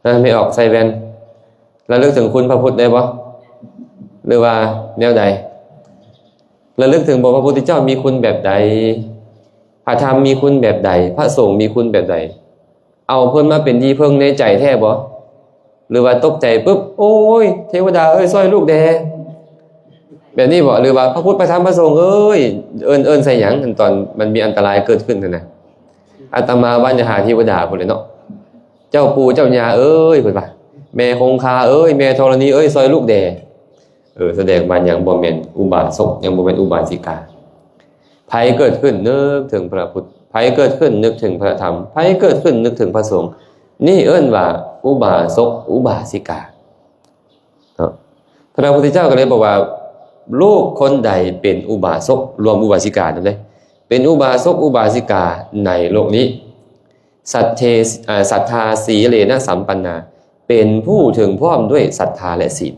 ນະ ແມ່ອອກໃສ່ແວ່ນ ລະລຶກເຖິງຄຸນພະພຸດໄດ້ບໍ່? ຫຼືວ່າແນວໃດ? ລະລຶກເຖິງບໍ່ ພະພຸດທະເຈົ້າມີຄຸນແບບໃດ? ພະທຳມີຄຸນແບບໃດ? ພະສົງມີຄຸນແບບໃດ? ເອົາເພິ່ນມາເປັນທີ່ເພິ່ງໃນໃຈແທ້ບໍ່? ຫຼືວ່າຕົກໃຈປຶບ ໂອ້ຍ ເທວະດາເອີຍ ຊ່ອຍລູກແດ່ ແບບນີ້ບໍ່? ຫຼືວ່າພະພຸດ ພະທຳ ພະສົງເອີຍ ເອີ້ນ ເອີ້ນໃສ່ຫຍັງ? ຕອນມັນມີອັນຕະລາຍເກີດຂຶ້ນຫັ້ນນະ ອາດຕະມາວ່າຈະຫາເທວະດາພຸ້ນແຫຼະເນາະ ເຈົ້າປູ່ເຈົ້າຍ່າເອີຍ ເພິ່ນວ່າ ແມ່ຄົງຄາເອີຍ ແມ່ທໍລະນີເອີຍ ຊ່ອຍລູກແດ່. ເອີ ສະແດງວ່າຍັງບໍ່ແມ່ນອຸບາສົກ ຍັງບໍ່ແມ່ນອຸບາສິກາ. ໃຜເກີດຂຶ້ນນຶກເຖິງພະພຸດ ໃຜເກີດຂຶ້ນນຶກເຖິງພະທຳ ໃຜເກີດຂຶ້ນນຶກເຖິງພະສົງ ນີ້ເອີ້ນວ່າອຸບາສົກອຸບາສິກາເນາະ. ພະພຸດທະເຈົ້າກໍເລີຍບອກວ່າ ລູກຄົນໃດເປັນອຸບາສົກ ລວມອຸບາສິການຳເດ້ ເປັນອຸບາສົກອຸບາສິກາໃນໂລກນີ້ ສັດເທ ອາ ສັດທາສີເລນະສຳປັນນາ ເປັນຜູ້ເຖິງພ້ອມດ້ວຍສັດທາ ແລະ ສີນ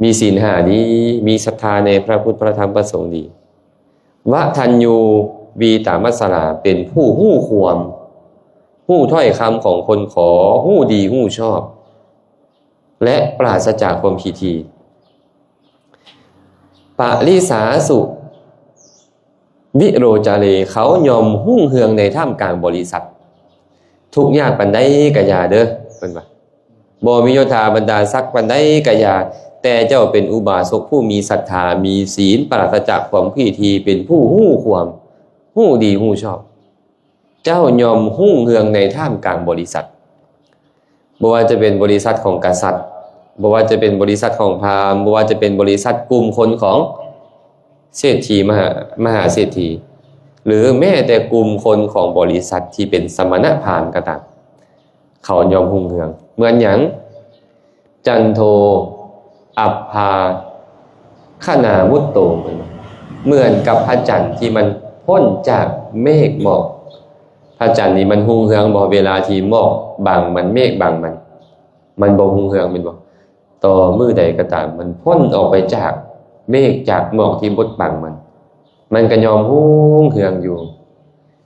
ມີສີນຫ້າດີ ມີສັດທາໃນພະພຸດ ພະທຳ ພະສົງດີ ວະທັນຍູວີຕະມັດສະລາ ເປັນຜູ້ຮູ້ຄວາມ ຮູ້ຖ້ອຍຄຳຂອງຄົນຂໍ ຮູ້ດີຮູ້ຊອບ ແລະ ປາສະຈາກຄວາມຂີ້ຖີ່ ປະລິສາສຸ ວິໂຣຈາເລ ເຂົາຍ່ອມຮຸ່ງເຮືອງໃນທ່າມກາງບໍລິສັດ ທຸກຍາກປານໃດກະຢ່າເດີ ເພິ່ນວ່າ ບໍ່ມີຍົດຖາບັນດາສັກປານໃດກະຢ່າ ແຕ່ເຈົ້າເປັນອຸບາສົກຜູ້ມີສັດທາ ມີສີນ ປາສະຈາກຄວາມຂີ້ຖີ່ ເປັນຜູ້ຮູ້ຄວາມ ຮູ້ດີຮູ້ຊອບ ເຈົ້າຍ່ອມຮຸ່ງເຮືອງໃນທ່າມກາງບໍລິສັດ ບໍ່ວ່າຈະເປັນບໍລິສັດຂອງກະສັດ ບໍ່ວ່າຈະເປັນບໍລິສັດຂອງພາມ ບໍ່ວ່າຈະເປັນບໍລິສັດກຸ່ມຄົນຂອງເສດຖີມະຫາ ມະຫາເສດຖີ ຫຼືແມ້ແຕ່ກຸ່ມຄົນຂອງບໍລິສັດທີ່ເປັນສະມະນະພາມກໍຕາມ ເຂົາຍ່ອມຮຸ່ງເຮືອງ ເໝືອນຫຍັງ? ຈັນໂທ ອັບພາຄະນາມຸດໂຕ ເໝືອນກັບພະຈັນທີ່ມັນພົ້ນຈາກເມກໝອກ ພະຈັນນີ້ມັນຮຸ່ງເຮືອງບໍ່? ເວລາທີ່ໝອກບັງມັນ ເມກບັງມັນ ມັນບໍ່ຮຸ່ງເຮືອງແມ່ນບໍ່? ຕໍ່ມື້ໃດກໍຕາມ ມັນພົ້ນອອກໄປຈາກເມກ ຈາກໝອກທີ່ບົດບັງມັນ ມັນກໍຍ່ອມຮຸ່ງເຮືອງຢູ່.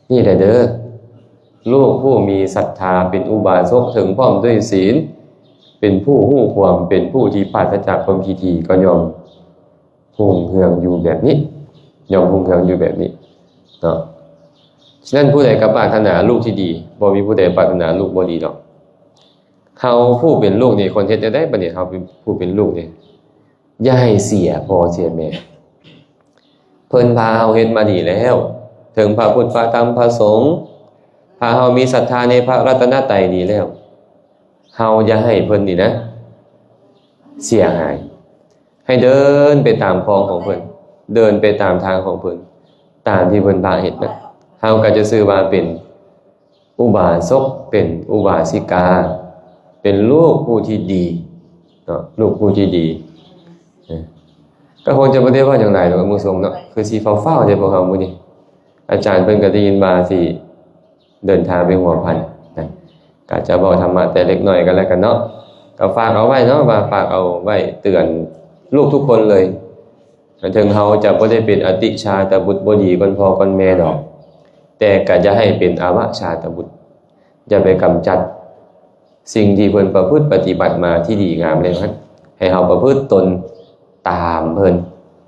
ນີ້ແຫຼະເດີ ລູກຜູ້ມີສັດທາ ເປັນອຸບາສົກເຖິງພ້ອມດ້ວຍສີນ ເປັນຜູ້ຮູ້ຄວາມ ເປັນຜູ້ທີ່ປາສະຈາກຄວາມຂີ້ຖີ່ ກໍຍ່ອມຮຸ່ງເຮືອງຢູ່ແບບນີ້ ຍ່ອມຮຸ່ງເຮືອງຢູ່ແບບນີ້ເນາະ. ສະນັ້ນ ຜູ້ໃດກໍປາດຖະໜາລູກທີ່ດີ ບໍ່ມີຜູ້ໃດປາດຖະໜາລູກບໍ່ດີດອກ. ເຮົາຜູ້ເປັນລູກນີ້ ຄວນເຮັດແນວໃດບາດນີ້? ເຮົາເປັນ ຜູ້ເປັນລູກນີ້ ຢ່າໃຫ້ເສຍພໍ່ເສຍແມ່ ເພິ່ນພາເຮົາເຮັດມາດີແລ້ວ ເຖິງພະພຸດ ພະທຳ ພະສົງ ພາເຮົາມີສັດທາໃນພະລັດຕະນະໄຕດີແລ້ວ ເຮົາຢ່າໃຫ້ເພິ່ນນີ້ນະເສຍຫາຍ ໃຫ້ເດີນໄປຕາມຄອງຂອງເພິ່ນ ເດີນໄປຕາມທາງຂອງເພິ່ນ ຕາມທີ່ເພິ່ນພາເຮັດນະ ເຮົາກໍຈະຊື່ວ່າເປັນ ອຸບາສົກ ເປັນອຸບາສິກາ ເປັນລູກຜູ້ທີ່ດີເນາະ ລູກຜູ້ທີ່ດີ. ເອີ ກໍຄົງຈະບໍ່ໄດ້ເວົ້າຫຍັງຫຼາຍດອກ ໝູ່ສົງເນາະ ຄືຊິຟ້າວໆເດ້ພວກເຮົາມື້ນີ້ ອາຈານເພິ່ນກໍໄດ້ຍິນວ່າຊິເດີນທາງໄປຫົວພັນນະ ກໍຈະເວົ້າທຳມະແຕ່ເລັກນ້ອຍກໍແລ້ວກັນເນາະ ກໍຝາກເອົາໄວ້ເນາະ ວ່າຝາກເອົາໄວ້ເຕືອນລູກທຸກຄົນເລີຍ. ເຖິງເຮົາຈະບໍ່ໄດ້ເປັນອະຕິຊາດຕະບຸດ ບໍ່ດີກ່ອນພໍ່ກ່ອນແມ່ດອກ ແຕ່ກໍຢ່າໃຫ້ເປັນອະວະຊາດຕະບຸດ ຢ່າໄປກຳຈັດສິ່ງທີ່ເພິ່ນປະພຶດປະຕິບັດມາທີ່ດີງາມແລ້ວຫັ້ນ ໃຫ້ເຮົາປະພຶດຕົນຕາມເພິ່ນ.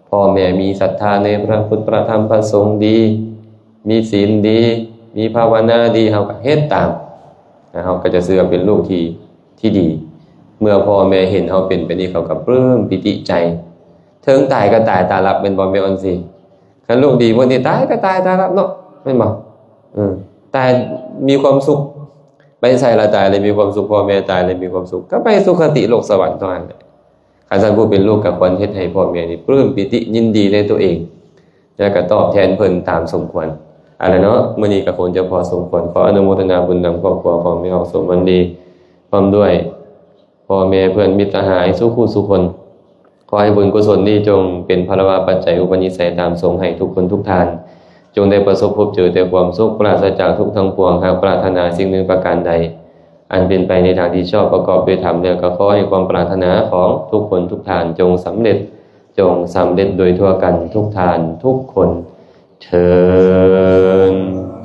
ພໍ່ແມ່ມີສັດທາໃນພະພຸດ ພະທຳ ພະສົງດີ ມີສິນດີ ມີພາວະນາດີ ເຮົາກໍເຮັດຕາມ ແລ້ວເຮົາກໍຈະເຊື່ອເປັນລູກທີ່ ທີ່ດີ. ເມື່ອພໍ່ແມ່ເຫັນເຮົາເປັນແບບນີ້ ເຂົາກໍປຶ້ມປີຕິໃຈ ເຖິງຕາຍກໍຕາຍຕາຫຼັບ ແມ່ນບໍ່ແມ່ອອນຊີ? ຄັນລູກດີໝົດນີ້ ຕາຍກໍຕາຍຕາຫຼັບເນາະ ແມ່ນບໍ່? ເອີ ຕາຍມີຄວາມສຸກ ໄປໃສລະຕາຍແລ້ວມີຄວາມສຸກ ພໍ່ແມ່ຕາຍແລ້ວມີຄວາມສຸກ ກໍໄປສຸຄະຕິໂລກສະຫວັນເທົ່ານັ້ນແຫຼະ. ຄັນຊັ້ນຜູ້ເປັນລູກກໍຄວນເຮັດໃຫ້ພໍ່ແມ່ນີ້ປຶ້ມປີຕິຍິນດີໃນຕົວເອງ ແລ້ວກໍຕອບແທນເພິ່ນຕາມສົມຄວນ. ເອົາລະເນາະ, ມື້ນີ້ກໍຄົງຈະພໍສົມຄວນ. ຂໍອະນຸໂມທະນາບຸນນຳຄອບຄົວຂອງແມ່ອອກສົມວັນດີ ພ້ອມດ້ວຍພໍ່ແມ່ເພື່ອນມິດສະຫາຍສູ່ຄູ່ສູ່ຄົນ. ຂໍໃຫ້ບຸນກຸສົນນີ້ຈົ່ງເປັນພະລະວະປັດໄຈອຸປະນິໄສຕາມສົງໃຫ້ທຸກຄົນທຸກທ່ານ ຈົ່ງໄດ້ປະສົບພົບເຈີແຕ່ຄວາມສຸກ ປາສະຈາກທຸກທັງປວງ. ຫາກປາດຖະໜາສິ່ງໜຶ່ງປະການໃດ ອັນເປັນໄປໃນທາງທີ່ຊອບປະກອບດ້ວຍທຳແລ້ວ ກໍຂໍໃຫ້ຄວາມປາດຖະໜາຂອງທຸກຄົນທຸກທ່ານຈົ່ງສຳເລັດ, ຈົ່ງສຳເລັດໂດຍທົ່ວກັນທຸກທ່ານທຸກຄົນເທີ້ນ.